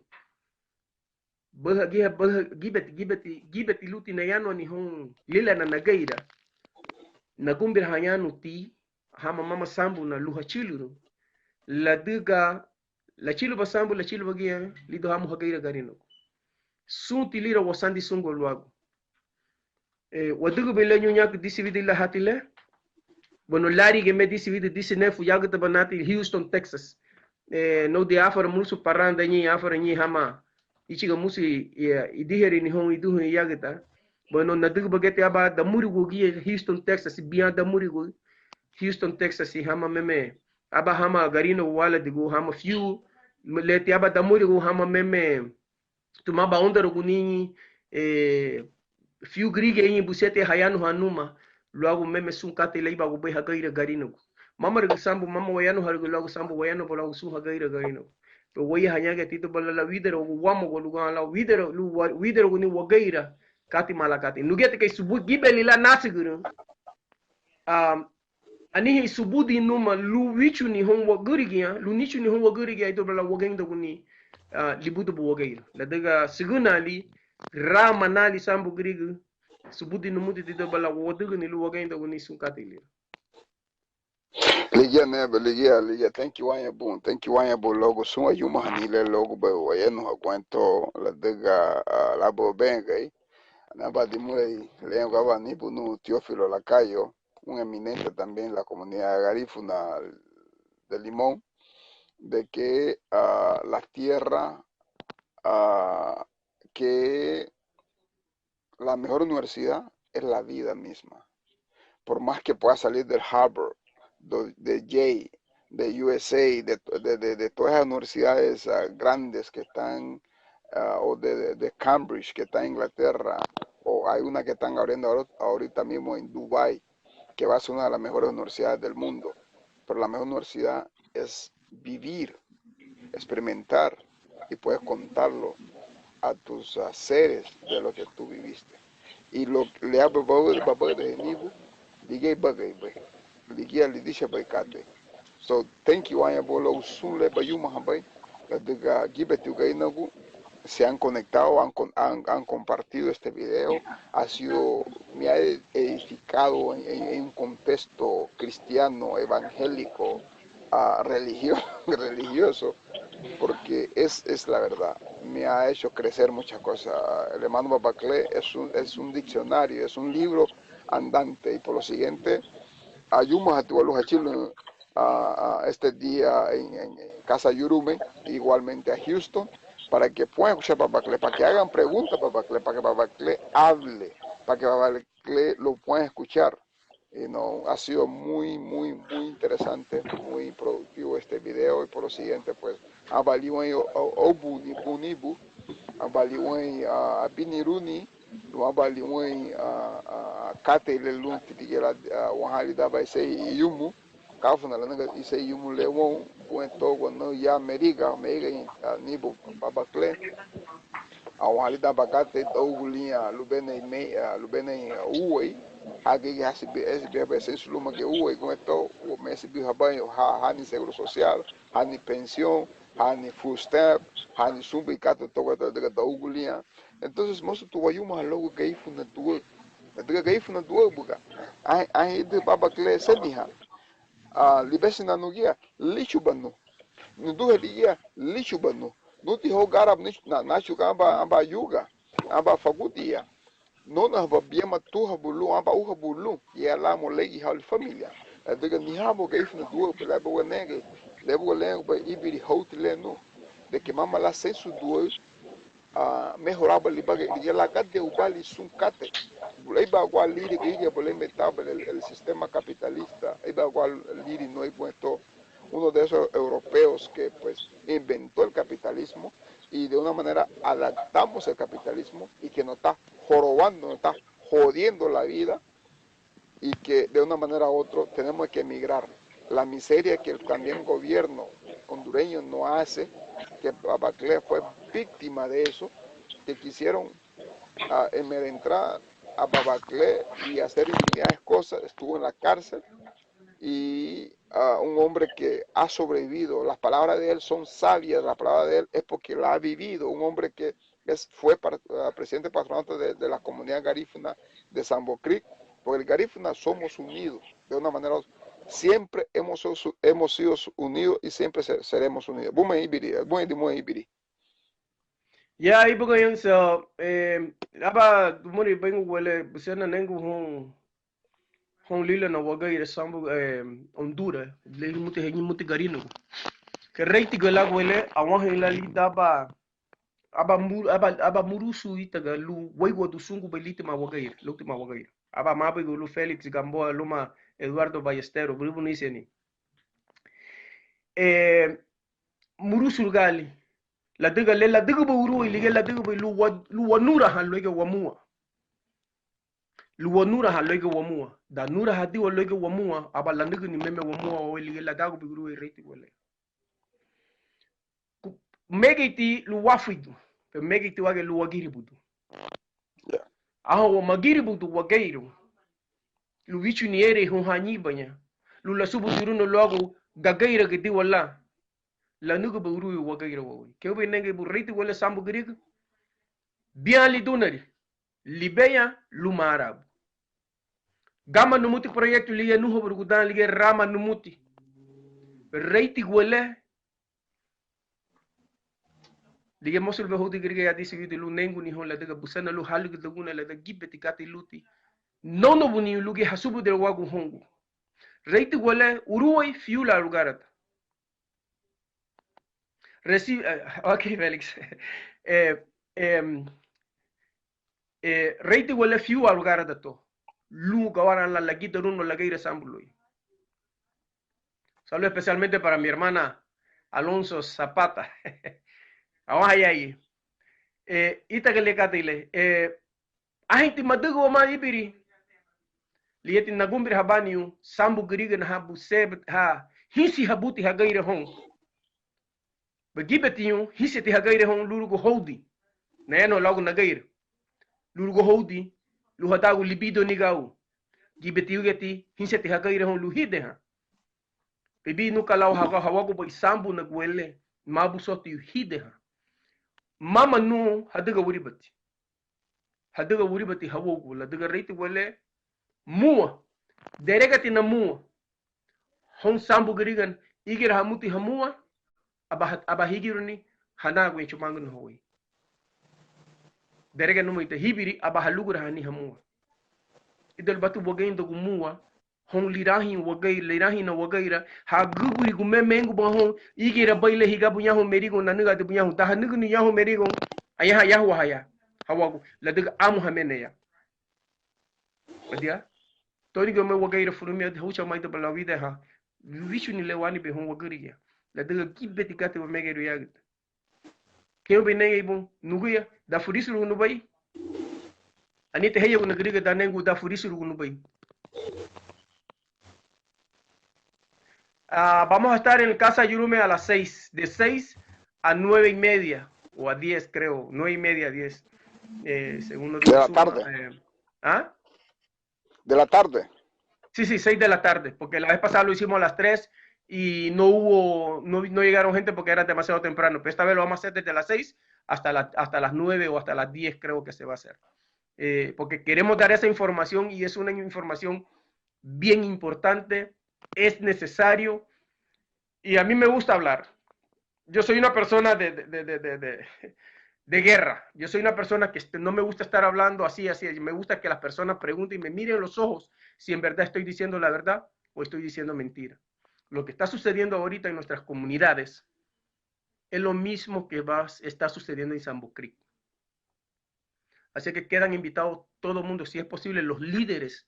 Baha, giha, baha, gibeti, gibeti, gibeti lunti nayanuhani houn lílana nageira. Nagunbirahañanuti hama mama sambuna lun hachülürün ladüga lachülüba sambu, lachülüba giñe lidoun hamu hageira Garinagu. Sunti lira wasandi sungua luagu. Eh, wadügübei le ñuñaku dísiwidü lan hati le. Bueno, lárigiñeme dísiwidü dísinefu yágüta banati Houston, Texas. Eh, noudin áfara murusun paranda ñein, áfara ñein hama íchiga murusun, eh, idiherini houn iduheñu yágüta. Bueno, nadügübageti aban damurigu giñe Houston, Texas, bián damurigu Houston, Texas, hama meme, aban hama Garinagu wáladigu, hama fiu, leti aban damurigu hama meme, tuma aban óundaraguni, eh, fiu gürigia ñein busentiña hayanuhan numa luagu meme sun katei le ibagubei hageira Garinagu. Mámarügü sambu, mama wayanuharügü luagu sambu, wayanuhaba luagu sun hageira Garinagu. Pero wéiyaha ñagia tidoun ba lan lawideragun wámagua lun gawa lan widera, lun wa, wideraguni wageira, kati ma lan katei. Nugíati kei subudi gibeli lan násügürün. Ah, anihein subudi numa lun wíchuguni houn wagürigia, lun níchuguni houn wagürigia, idoun ba lan wageindaguni, ah, libudabu wageira. Ladüga sügǘ naali, rama naali sambu gürigia, subudi numuti tidoun ba lan wadügüni lun wageindaguni sun katei lira. Ligía nebe, ligía, ligía. Thank you, waña bun, thank you, waña bun, luagu sun ayumahani le luagu ba wayanuha guentó, ladüga, ah, lababei gei. Naba dimurei, le aban níbunu Teófilo Lacayo, un eminente también en la comunidad garífuna de Limón, de que, ah, la tierra, ah, que la mejor universidad es la vida misma. Por más que pueda salir del Harvard, do, de Yale, de U S A, de, de, de, de todas esas universidades, ah, grandes que están, ah, o de, de, de Cambridge, que está en Inglaterra, o hay una que están abriendo ahor, ahorita mismo en Dubái, que va a ser una de las mejores universidades del mundo. Pero la mejor universidad es vivir, experimentar y puedes contarlo a tus, ah, seres de lo que tú viviste. Y lo, le abre babade, babade nibu, ligía ibagari bei, ligía lidisebei katei. So, thank you, waña bun, luagu sun le bayumahabei, ladüga gíbeti Garinagu, se han conectado, han con, han, han compartido este video, ha sido, me ha edificado en, en, en un contexto cristiano, evangélico, ah, religio-, religioso, porque es, es la verdad. Me ha hecho crecer muchas cosas. El hermano Babaclé es un, es un diccionario, es un libro andante, y por lo siguiente, ayumahati walú hachülürün, ah, ah, este día en, en, en Casa Yurumein, igualmente a Houston, para que puedan escuchar Babaclé, para que hagan preguntas Babaclé, para que Babaclé hable, para que Babaclé lo puedan escuchar. Y no, ha sido muy, muy, muy interesante, muy productivo este video, y por lo siguiente, pues, aban liwan o, o, o buni, bunibu, aban liwan, ah, abiniruni, lun aban liweirin, ah, ah, katei le lunti ligía lan, ah, wanhá lidan aban iseri iyumu, káfuna lanüga iseri iyumu le woun, guentó, guenó ya Meriga, Meriga, ah, Nibu Babaclé, ah, wanhá lidan aban katei, daugu liña lubenei me, ah, lubenei, ah, úei, ha gürigia ha sibi, ha sibi, ha sibi seinsu luma giñe úei, guentó, me sibi habañu, ha, hani seguro social, hani pensión, hani food stamp, hani sun bei katei to, guentó, ladüga daugu liña. Entonces, mosu ti wayumaha luagu Garifuna Duáü. Ladüga Garifuna Duáü buga, anhein, anhein idü Babaclé seniha, ah, libesina nugia, líchubanu. Niduhe ligía, líchubanu. Nudi hau gáraba, na, nachuga aban, aban yuga, aban fagudia. Nóunahaba biama túhabu lun, aban úhabu lun, ya láamu leigi hau lifamilia. Ladüga nihán buga Garifuna Duáü, le buga nege, le buga le buga íbiri houti le nun, de que mama lan seinsu duáü, ah, mehoraba libagari, ligía lan gádürübalin sun katei. Éibaagua liri gürigia, bula inventaba el, el sistema capitalista, éibaagua liri nuéi, guentó, uno de esos europeos que, pues, inventó el capitalismo y de una manera adaptamos el capitalismo y que nos está jorobando, nos está jodiendo la vida y que de una manera u otra tenemos que emigrar. La miseria que el también gobierno hondureño no hace, que Babaclé fue víctima de eso, que quisieron, ah, amedrentar a Babaclé y hacer infinidad de cosas, estuvo en la cárcel y, ah, un hombre que ha sobrevivido, las palabras de él son sabias, las palabras de él es porque la ha vivido, un hombre que es, fue par-, ah, presidente patronal de, de la comunidad garífuna de Sambo Creek, porque el garífuna somos unidos, de una manera u otra, siempre hemos, hemos sido unidos y siempre se-, seremos unidos. Buma ibiri, buma ibiri. Ya, ibuga yun so, eh, aba, muri bengu wele, busena nengu hon, hon lila na wageira sambu, eh, Honduras, le muti, he muti garinagu. Ke reiti gala wele, awahin la lidaba, aba mu-, aba, aba murusu itaga lun weigua du sungu bei litima wageira, lutima wageira. Aba mabei gu lun Félix Gamboa luma Eduardo Ballesteros, buribu niseni. Eh, murusu gali, ladüga le, ladügüba urui, ligía ladügüba lun wa-, lun wanuraha luéigiñe wamua. Lun wanuraha luéigiñe wamua. Dan nurahadiwa luéigiñe wamua, aba lanügüni meme wamua wawéi ligía ladagubi urui reiti wele. Ku-, mégeiti lun wáfuidu, pero mégeiti wage lun wagiribudu. Ya. Aha, wamagiribudu wageirun lun wíchuni erei houn ha ñíbaña, lun lasubudirunu luagu gageiragüdiwa lan, lanügüba urui wageira wawéi. Kei ubei nege bu reiti wele sambu gürigia, bián lidunari, libeya luma árabu. Gama numuti proyecto ligía nuhaburugu dan ligía rama numuti. Reiti wele. Ligía mosu lubei houdin gürigia ya disi widi lun nénguni houn ladüga busana lun hálügüdaguna ladüga gíbeti katei luti nóunabuniñu lun giñe hasubudiruagun houngua. Reiti wele urúei fiu lan lugarada. Resi-, eh, ok, Félix. Eh, em, eh, reiti wele fiu alugarada to lun gawara lan lagidarunu lageira sambu luéi. Saludo especialmente para mi hermana Alonso Zapata. Awaha yagi. Eh, ítagale katei le. Eh, Ánheinti madügün wamá íbiri, ligíati nagunbirahabaniñu sambu gürigia ha busén, ha hínsiñehabuti hageira houn. Bagíbetiñu hínsiñeti hageira houn lúrugu houdin, nayanuha luagu nageira. Lúrugu houdin, lun hadagun libido ni gau. Gíbeti ugati hínsiñeti hageira houn lun hídehan. Bibi nuka lau hawa-, hawagubei sambuna guele, mabusotiñu hídehan. Mama nun hadüga wuribati. Hadüga wuribati hawougu, ladüga reiti wele múa. Deregatina múa. Houn sambu gürigia, ígira hamuti hamúa, aba ha-, aba hígiruni, hanaguña chumangunu hawéi. Derega numuti híbiri, aba halugurahani hamúa. Ida lubati wageindagua múa, houn lirahüñü wagei-, lirahüñüna wageira, hagübürigu meme énguba houn, ígira bei le higabu ñahoun merigoun, nanügadibu ñahoun, dan hanügüni ñahoun merigoun, añaha yahuahaya, hawagu, ladüga amu hamene ya. Adia? Tóugiñe me wageira furumiñe, húcha maida bala wideha, wíchuni le wánibei houn wagürigia, ladüga gíbeti katei wamegeirun yágüta. Kei ubei nege bun, nuguya, dan furisunrügü nubéi. Anihán, te heyegun gürigia dan negu dan furisurun nubéi. Ah, vamos a estar en casa Yurume a las seis, de seis a nueve y media, o a diez, creo, nueve y media, diez, eh, según nos dijo Suma. De la tarde. Eh, ¿ah? De la tarde. Sí, sí, seis de la tarde, porque la vez pasada lo hicimos a las tres y no hubo, no, no llegaron gente porque era demasiado temprano, pero esta vez lo vamos a hacer desde las seis hasta la, hasta las nueve o hasta las diez, creo que se va a hacer. Eh, porque queremos dar esa información y es una información bien importante, es necesario, y a mí me gusta hablar. Yo soy una persona de, de, de, de, de, de guerra. Yo soy una persona que, este, no me gusta estar hablando así, así. Me gusta que las personas pregunten y me miren los ojos si en verdad estoy diciendo la verdad o estoy diciendo mentira. Lo que está sucediendo ahorita en nuestras comunidades es lo mismo que va, está sucediendo en Sambo Creek. Así que quedan invitados todo el mundo, si es posible, los líderes,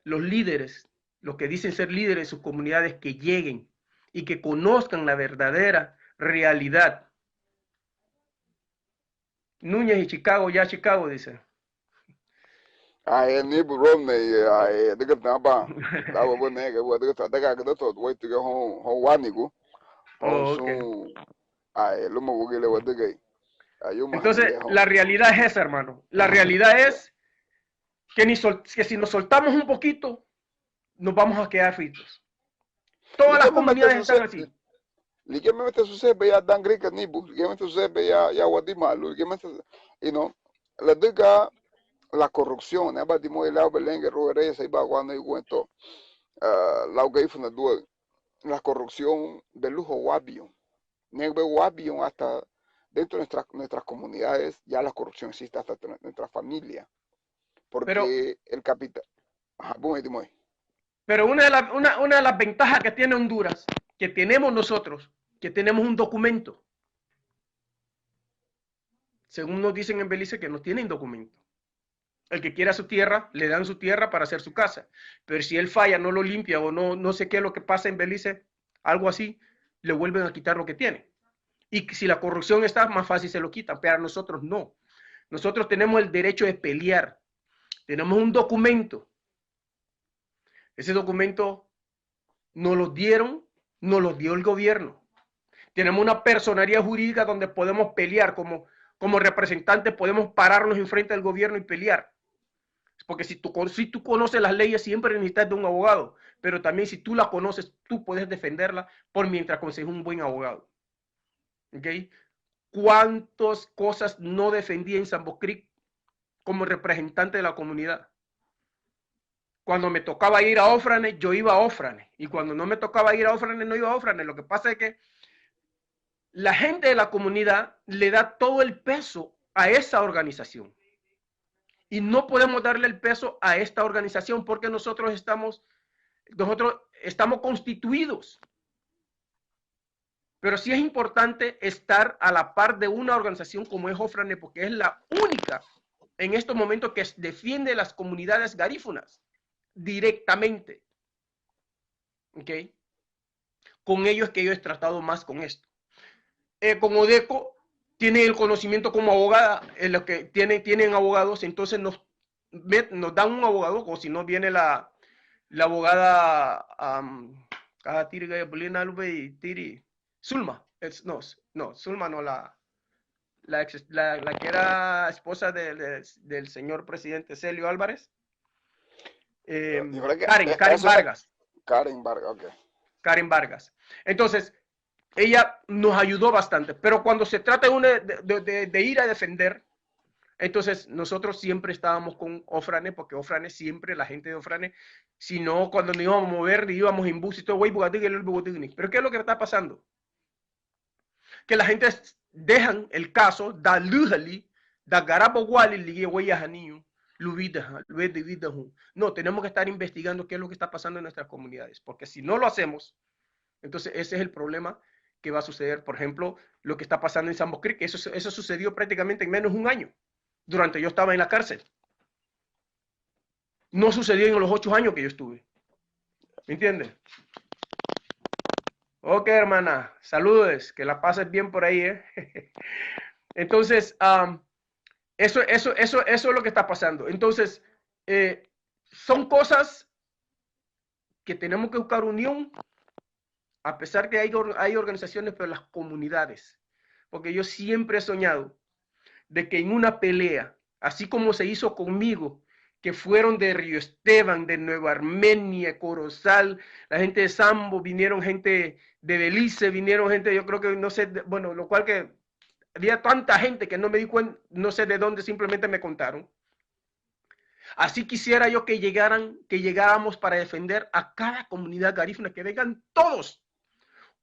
los líderes, los que dicen ser líderes en sus comunidades, que lleguen y que conozcan la verdadera realidad. Núñez y Chicago, ya Chicago, dice. Ah, eh, ni bu Romney, eh, ah, eh, diga naba, daba bu nege, bu diga, daga, daga, to, wait, to go home, home, wanigu. Oh, ok. Ay, luma wugile wadügei. Ay, yuma. Entonces, la realidad es esa, hermano. La realidad es que, ni sol- que si nos soltamos un poquito, nos vamos a quedar fritos. Todas las comunidades están así. Ligía meme te susebe ya dan griga nibu, ligía meme te susebe ya, ya wadimalu, ligía meme te, you know, ladüga la corrupción, ne aba dimoi lau belengue ruerei, sei ba guano y guento, ah, lau gaifu na dua, la corrupción de lujo wabio. Negbe wabiño hasta dentro de nuestra, nuestras comunidades ya la corrupción existe hasta en nuestra familia. Porque pero, el capital... Ajá, buen, dime. Pero una de, la, una, una de las ventajas que tiene Honduras, que tenemos nosotros, que tenemos un documento. Según nos dicen en Belice que no tienen documento. El que quiera su tierra, le dan su tierra para hacer su casa. Pero si él falla, no lo limpia o no, no sé qué es lo que pasa en Belice, algo así, le vuelven a quitar lo que tiene. Y si la corrupción está, más fácil se lo quitan, pero a nosotros no. Nosotros tenemos el derecho de pelear. Tenemos un documento. Ese documento nos lo dieron, nos lo dio el gobierno. Tenemos una personería jurídica donde podemos pelear como, como representantes, podemos pararnos enfrente del gobierno y pelear. Porque si tú, con- si tú conoces las leyes, siempre necesitas de un abogado. Pero también si tú la conoces, tú puedes defenderla por mientras consigues un buen abogado. ¿Ok? ¿Cuántas cosas no defendí en Sambo Creek como representante de la comunidad? Cuando me tocaba ir a Ofranes, yo iba a Ofranes. Y cuando no me tocaba ir a Ofranes, no iba a Ofranes. Lo que pasa es que la gente de la comunidad le da todo el peso a esa organización. Y no podemos darle el peso a esta organización porque nosotros estamos, nosotros estamos constituidos. Pero sí es importante estar a la par de una organización como es Ofranes, porque es la única en estos momentos que defiende las comunidades garífunas directamente. ¿Ok? Con ellos es que yo he tratado más con esto. Eh, con Odeco tienen el conocimiento como abogada, en lo que tienen, tienen abogados, entonces nos, met- nos dan un abogado, o si no viene la, la abogada, am, ah, tiri, Bulina Lube y Tiri, Zulma, es- no, no, Zulma no, la, la, ex- la, la que era esposa de- de- del señor presidente Celio Álvarez. Em, yo creo que Karen, eh, Karen eso es Vargas. Karen Vargas, ok. Karen Vargas. Entonces, ella nos ayudó bastante, pero cuando se trata de, una- de- de- de- de ir a defender, entonces nosotros siempre estábamos con Ofranes, porque Ofranes siempre, la gente de Ofranes, si no, cuando nos íbamos a mover, íbamos en bus y todo, güey, bugadügüle, bugadügüni. Pero ¿qué es lo que está pasando? Que la gente dejan el caso, da lujali, da garabaguali, ligía güey ajaniñu, lubida, lubida, lubida. No, tenemos que estar investigando qué es lo que está pasando en nuestras comunidades, porque si no lo hacemos, entonces ese es el problema que va a suceder. Por ejemplo, lo que está pasando en Sambo Creek, eso, eso sucedió prácticamente en menos de un año, durante yo estaba en la cárcel. No sucedió en los ocho años que yo estuve. ¿Me entiendes? Ok, hermana, saludos, que la pases bien por ahí, ¿eh? Entonces, am, Eso, eso, eso, eso es lo que está pasando. Entonces, eh, son cosas que tenemos que buscar unión, a pesar que hay, or- hay organizaciones, pero las comunidades. Porque yo siempre he soñado de que en una pelea, así como se hizo conmigo, que fueron de Río Esteban, de Nueva Armenia, Corozal, la gente de Sambo, vinieron gente de Belice, vinieron gente, yo creo que, no sé, de- bueno, lo cual que había tanta gente que no me di cuenta, no sé de dónde, simplemente me contaron. Así quisiera yo que llegaran, que llegáramos para defender a cada comunidad garífuna, que vengan todos.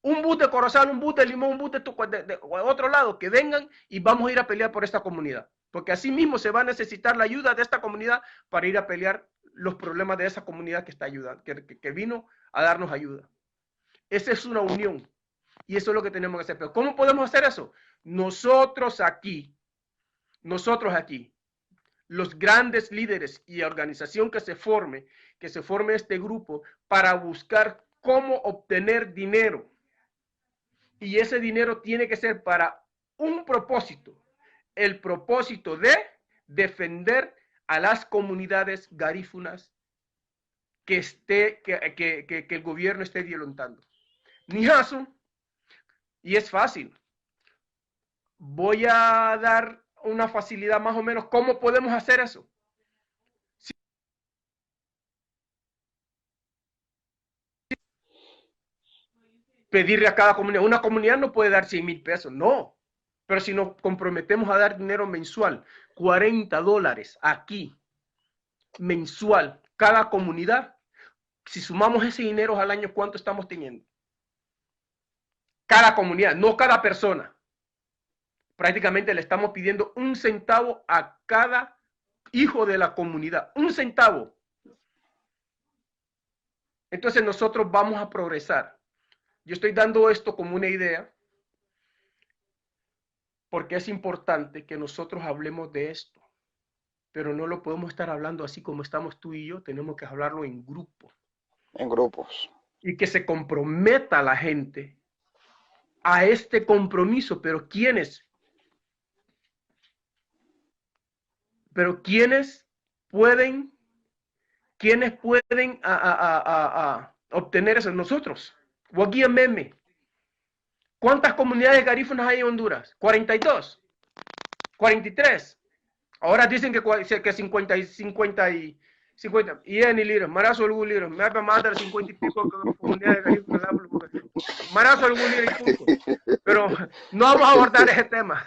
Un bus de Corozal, un bus de Limón, un bus de, tu- de- de otro lado, que vengan y vamos a ir a pelear por esta comunidad. Porque así mismo se va a necesitar la ayuda de esta comunidad para ir a pelear los problemas de esa comunidad que está ayudando, que, que- que vino a darnos ayuda. Esa es una unión. Y eso es lo que tenemos que hacer. Pero ¿cómo podemos hacer eso? Nosotros aquí, nosotros aquí, los grandes líderes y organización que se forme, que se forme este grupo para buscar cómo obtener dinero. Y ese dinero tiene que ser para un propósito, el propósito de defender a las comunidades garífunas que esté, que, que, que, que el gobierno esté violentando. Ni caso, y es fácil. Voy a dar una facilidad más o menos cómo podemos hacer eso. Pedirle a cada comunidad, una comunidad no puede dar cien mil pesos, no. Pero si nos comprometemos a dar dinero mensual, cuarenta dólares aquí, mensual, cada comunidad, si sumamos ese dinero al año, ¿cuánto estamos teniendo? Cada comunidad, no cada persona. Prácticamente le estamos pidiendo un centavo a cada hijo de la comunidad. Un centavo. Entonces nosotros vamos a progresar. Yo estoy dando esto como una idea porque es importante que nosotros hablemos de esto, pero no lo podemos estar hablando así como estamos tú y yo, tenemos que hablarlo en grupo. En grupos. Y que se comprometa la gente a este compromiso, pero ¿quiénes? Pero ¿quiénes pueden, quiénes pueden a, a, a, a, a obtener eso? Nosotros. Wagía meme. ¿Cuántas comunidades garífunas hay en Honduras? Cuarenta y dos. Cuarenta y tres. Ahora dicen que, cua- que cincuenta y cincuenta y cincuenta. Y ni lira, marazo algún lira, me va a mandar cincuenta y pico comunidades garífunas. Marazo algún lira y punto. Pero no vamos a abordar ese tema.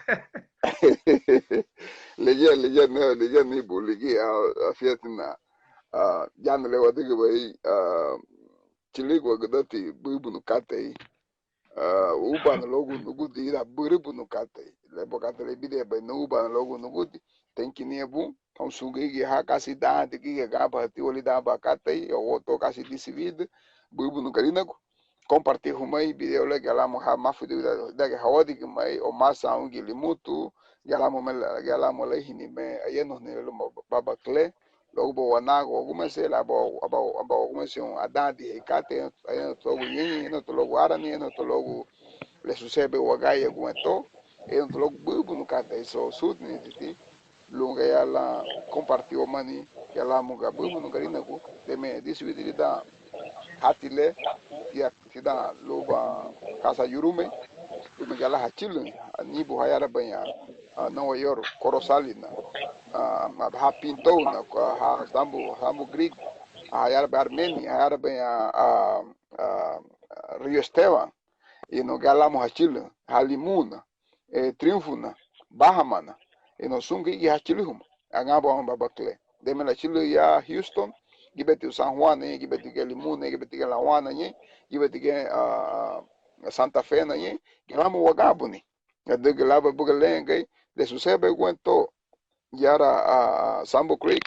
Ligía, ligía, no, ligía ni bu, ligía, ah, ah, fíjate na, ah, ya no le voy a decir, güey, ah, chiligo, que dati, bubunu katei, ah, ubana luagu nugudi, ida, bubunu katei, le bo katei, le bide, bai, no ubana luagu nugudi, tenki ni bu, tau sungi gi ha, kasi da, de gi ga, ba, ti, oli da, ba, katei, o, to, kasi, disi, vida, bubunu, garinagu, compartir humei video le, galamu ha mafu de vida, de hawadigi mai, o masa ungi limutu, galamu mela, galamu leihini me, ayeno ni luma baba kle, luagu bo wanagu, agume se la bo, aba, aba agume se un adadi hei kate, ayeno to luagu ñeñe, ayeno to luagu arani, ayeno to luagu le susebe wagai agume to, ayeno to luagu bubunu kate, so sutni titi, lun gaya lan compartir wamani, galamu ga bubunu garinagu, deme disi witiri da, hati le, ya, tidan luba kasa yurumei, luma gala hachilü, anibu hayarabaña, ah, Nueva York, Korosalina, ah, ha Pintouna, ha Sambu, Sambu Greek, hayarabaña Armenia, hayarabaña, ah, ah, Río Esteban, ino galamu hachilü, ha Limuna, eh, Triunfuna, Bahamana, ino sungi gi hachilü huma, angabu huma babakle. Deme lachilü ya Houston, gibeti San Juan, eh, gibeti ge Limuna, eh, gibeti ge La Juana, eh, gibeti ge, ah, Santa Fe, eh, galamu wagabuni. Adügü laba buga lengei, de susebe guento, yara, ah, Sambo Creek,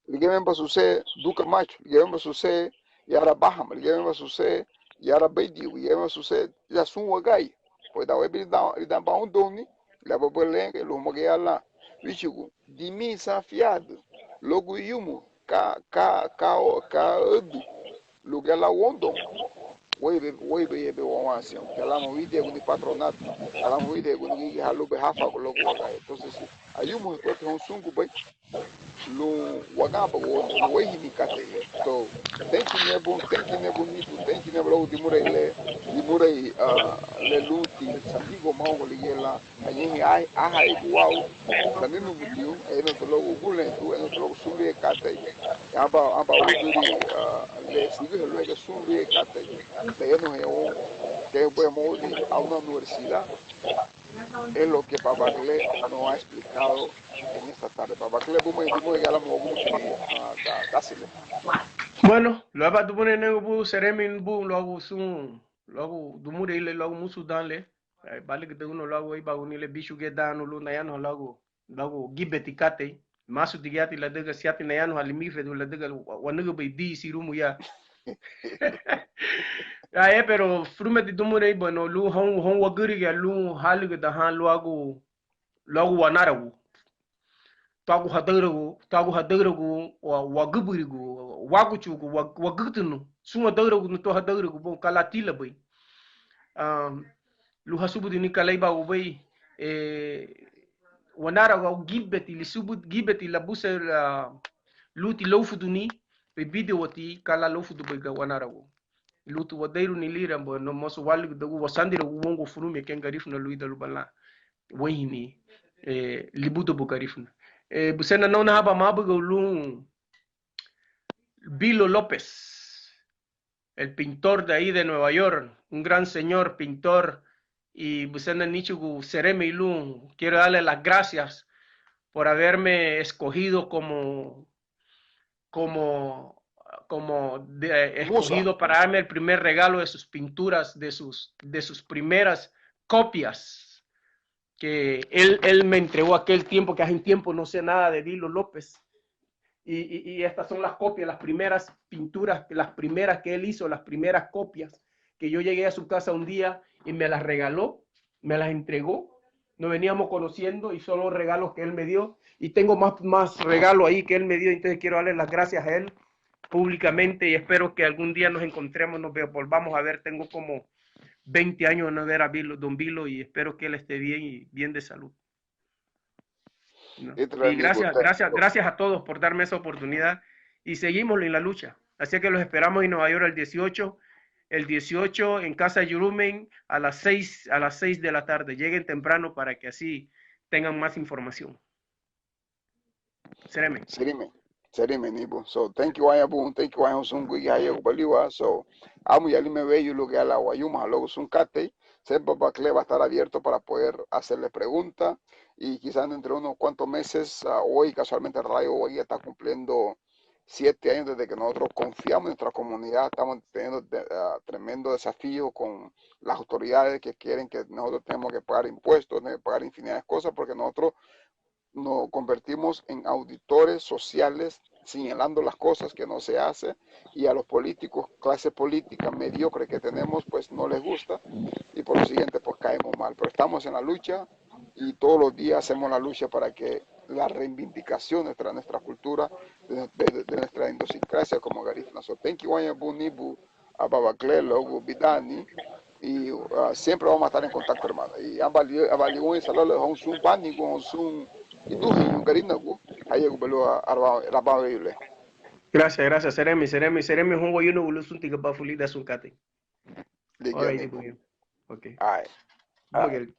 ligía meba suse Duka Machu, ligía meba suse yara Bahama, ligía meba suse yara Beidiu, ligía meba suse ya sun wagai. Pues da webi lidan, lidan baundoni, laba buga lengei, luma gaya lan wíchugun, dimi san fiadü, luagu yumu, ka, ka, ka, ka ödü, lugía lan wondon. wéibei, wéibei yebe wawansiun, ka lan wídehaguni patronato, ka lan wídehaguni gürigia ha lunbei háfaagun luagu wagía. Entonces, ayumuhati houn súngubei lun waganbaguaü, lun wéihini katei le. So, thank you niña bun, thank you niña bun Nibu, thank you niña bun luagu dimurei le, dimurei, ah, le lunti sandigua maugua ligía lan añahein, ah, ahaiguaü, saminugutiñu, añahein luagu ugulentu, añahein luagu sun luéi katei, aba, aba wüdüri, ah, le sigüha luéi sun luéi katei, tayanuhaña woun kei buri amoudi a una universidad. Es lo que Babaclé nos ha explicado en esta tarde. Babaclé, buma, dimurei ya la mogu, ah, da, dásile. Bueno, luaba dimurei negu bu, seremei bu, luagu sun, luagu dimurei le, luagu musu dan le, eh, bálügüdügünu luagu éibaaguni le bíchugiñe dan lun nayanuha luagu, luagu gíbeti katei, másutigiati ladüga siati nayanuha limífedu ladüga wa-, wanügübei díisi irumu ya. Ah, eh, pero furumiñeti dimurei, bueno, lun houn, houn wagürigia lun hálügüdahan luagu, luagu wanaragu. Tuagu hadaüragun, tuagu hadaüragun wa-, wagübürigu, wáguchugu, wa-, wagütünu, sun adaüragun, tuagu hadaüragun, bon, ka lan tilabei. Ah, lun hasubudini ka lan éibaagubei, eh, wanaragu au gíbeti, lisubu-, gíbeti labuse, ah, lunti loufuduni, ibidiñeti ka lan loufudubei ga wanaragu. Lunti wadeiruni lira, bueno, mosu wálügüdagun, wasandiragun woungua furumiñe kei Garifuna luida luba lan wéihini, eh, libudabu Garifuna. Eh, busén nan óunaha aban mábuiga lun Bilo López, el pintor de ahí de Nueva York, un gran señor pintor, y busén nan níchugun seremei lun, quiero darle las gracias por haberme escogido como como, como de, escogido para darme el primer regalo de sus pinturas, de sus, de sus primeras copias, que él, él me entregó aquel tiempo, que hace tiempo no sé nada de Bilo López. Y, y, y estas son las copias, las primeras pinturas, las primeras que él hizo, las primeras copias, que yo llegué a su casa un día y me las regaló, me las entregó. Nos veníamos conociendo y son los regalos que él me dio. Y tengo más, más regalos ahí que él me dio, entonces quiero darle las gracias a él públicamente y espero que algún día nos encontremos, nos ve-, volvamos a ver. Tengo como veinte años de no ver a Bilo, don Bilo, y espero que él esté bien y bien de salud. ¿No? Y gracias, gracias, gracias a todos por darme esa oportunidad y seguimos en la lucha. Así que los esperamos en Nueva York el dieciocho, el dieciocho en Casa Yurumen a las seis, a las seis de la tarde. Lleguen temprano para que así tengan más información. Seremei. Seremei, seremei Nibu. So, thank you, waña bun, thank you, waña sun gürigia ha yegubaliwa. So, amu yalime weyu lun gayara lan wayuma luagu sun katei, siempre Babaclé va a estar abierto para poder hacerle pregunta. Y quizás dentro de unos cuantos meses, ah, hoy casualmente Radio Wagía está cumpliendo siete años desde que nosotros confiamos en nuestra comunidad, estamos teniendo de-, ah, tremendo desafío con las autoridades que quieren que nosotros tenemos que pagar impuestos, tenemos que pagar infinidad de cosas, porque nosotros nos convertimos en auditores sociales señalando las cosas que no se hace, y a los políticos, clase política mediocre que tenemos, pues no les gusta y por lo siguiente pues caemos mal. Pero estamos en la lucha y todos los días hacemos la lucha para que la reivindicación de nuestra, nuestra cultura, de, de- de nuestra idiosincrasia como garífuna. So, thank you, waña bun Nibu, a Babaclé luagu bidani, y, ah, siempre vamos a estar en contacto, hermano. Y aban li-, aban ligía salúdagü houn sun bánigu, houn sun iduheñu Garinagu ha yegubalin a, a, Rabán Weyu le. Gracias, gracias. Seremei, seremei, seremei houn wayunagu lun Súnti Gabafu lidan sun katei. Ligía Nibu. Okay. Ay. Ay.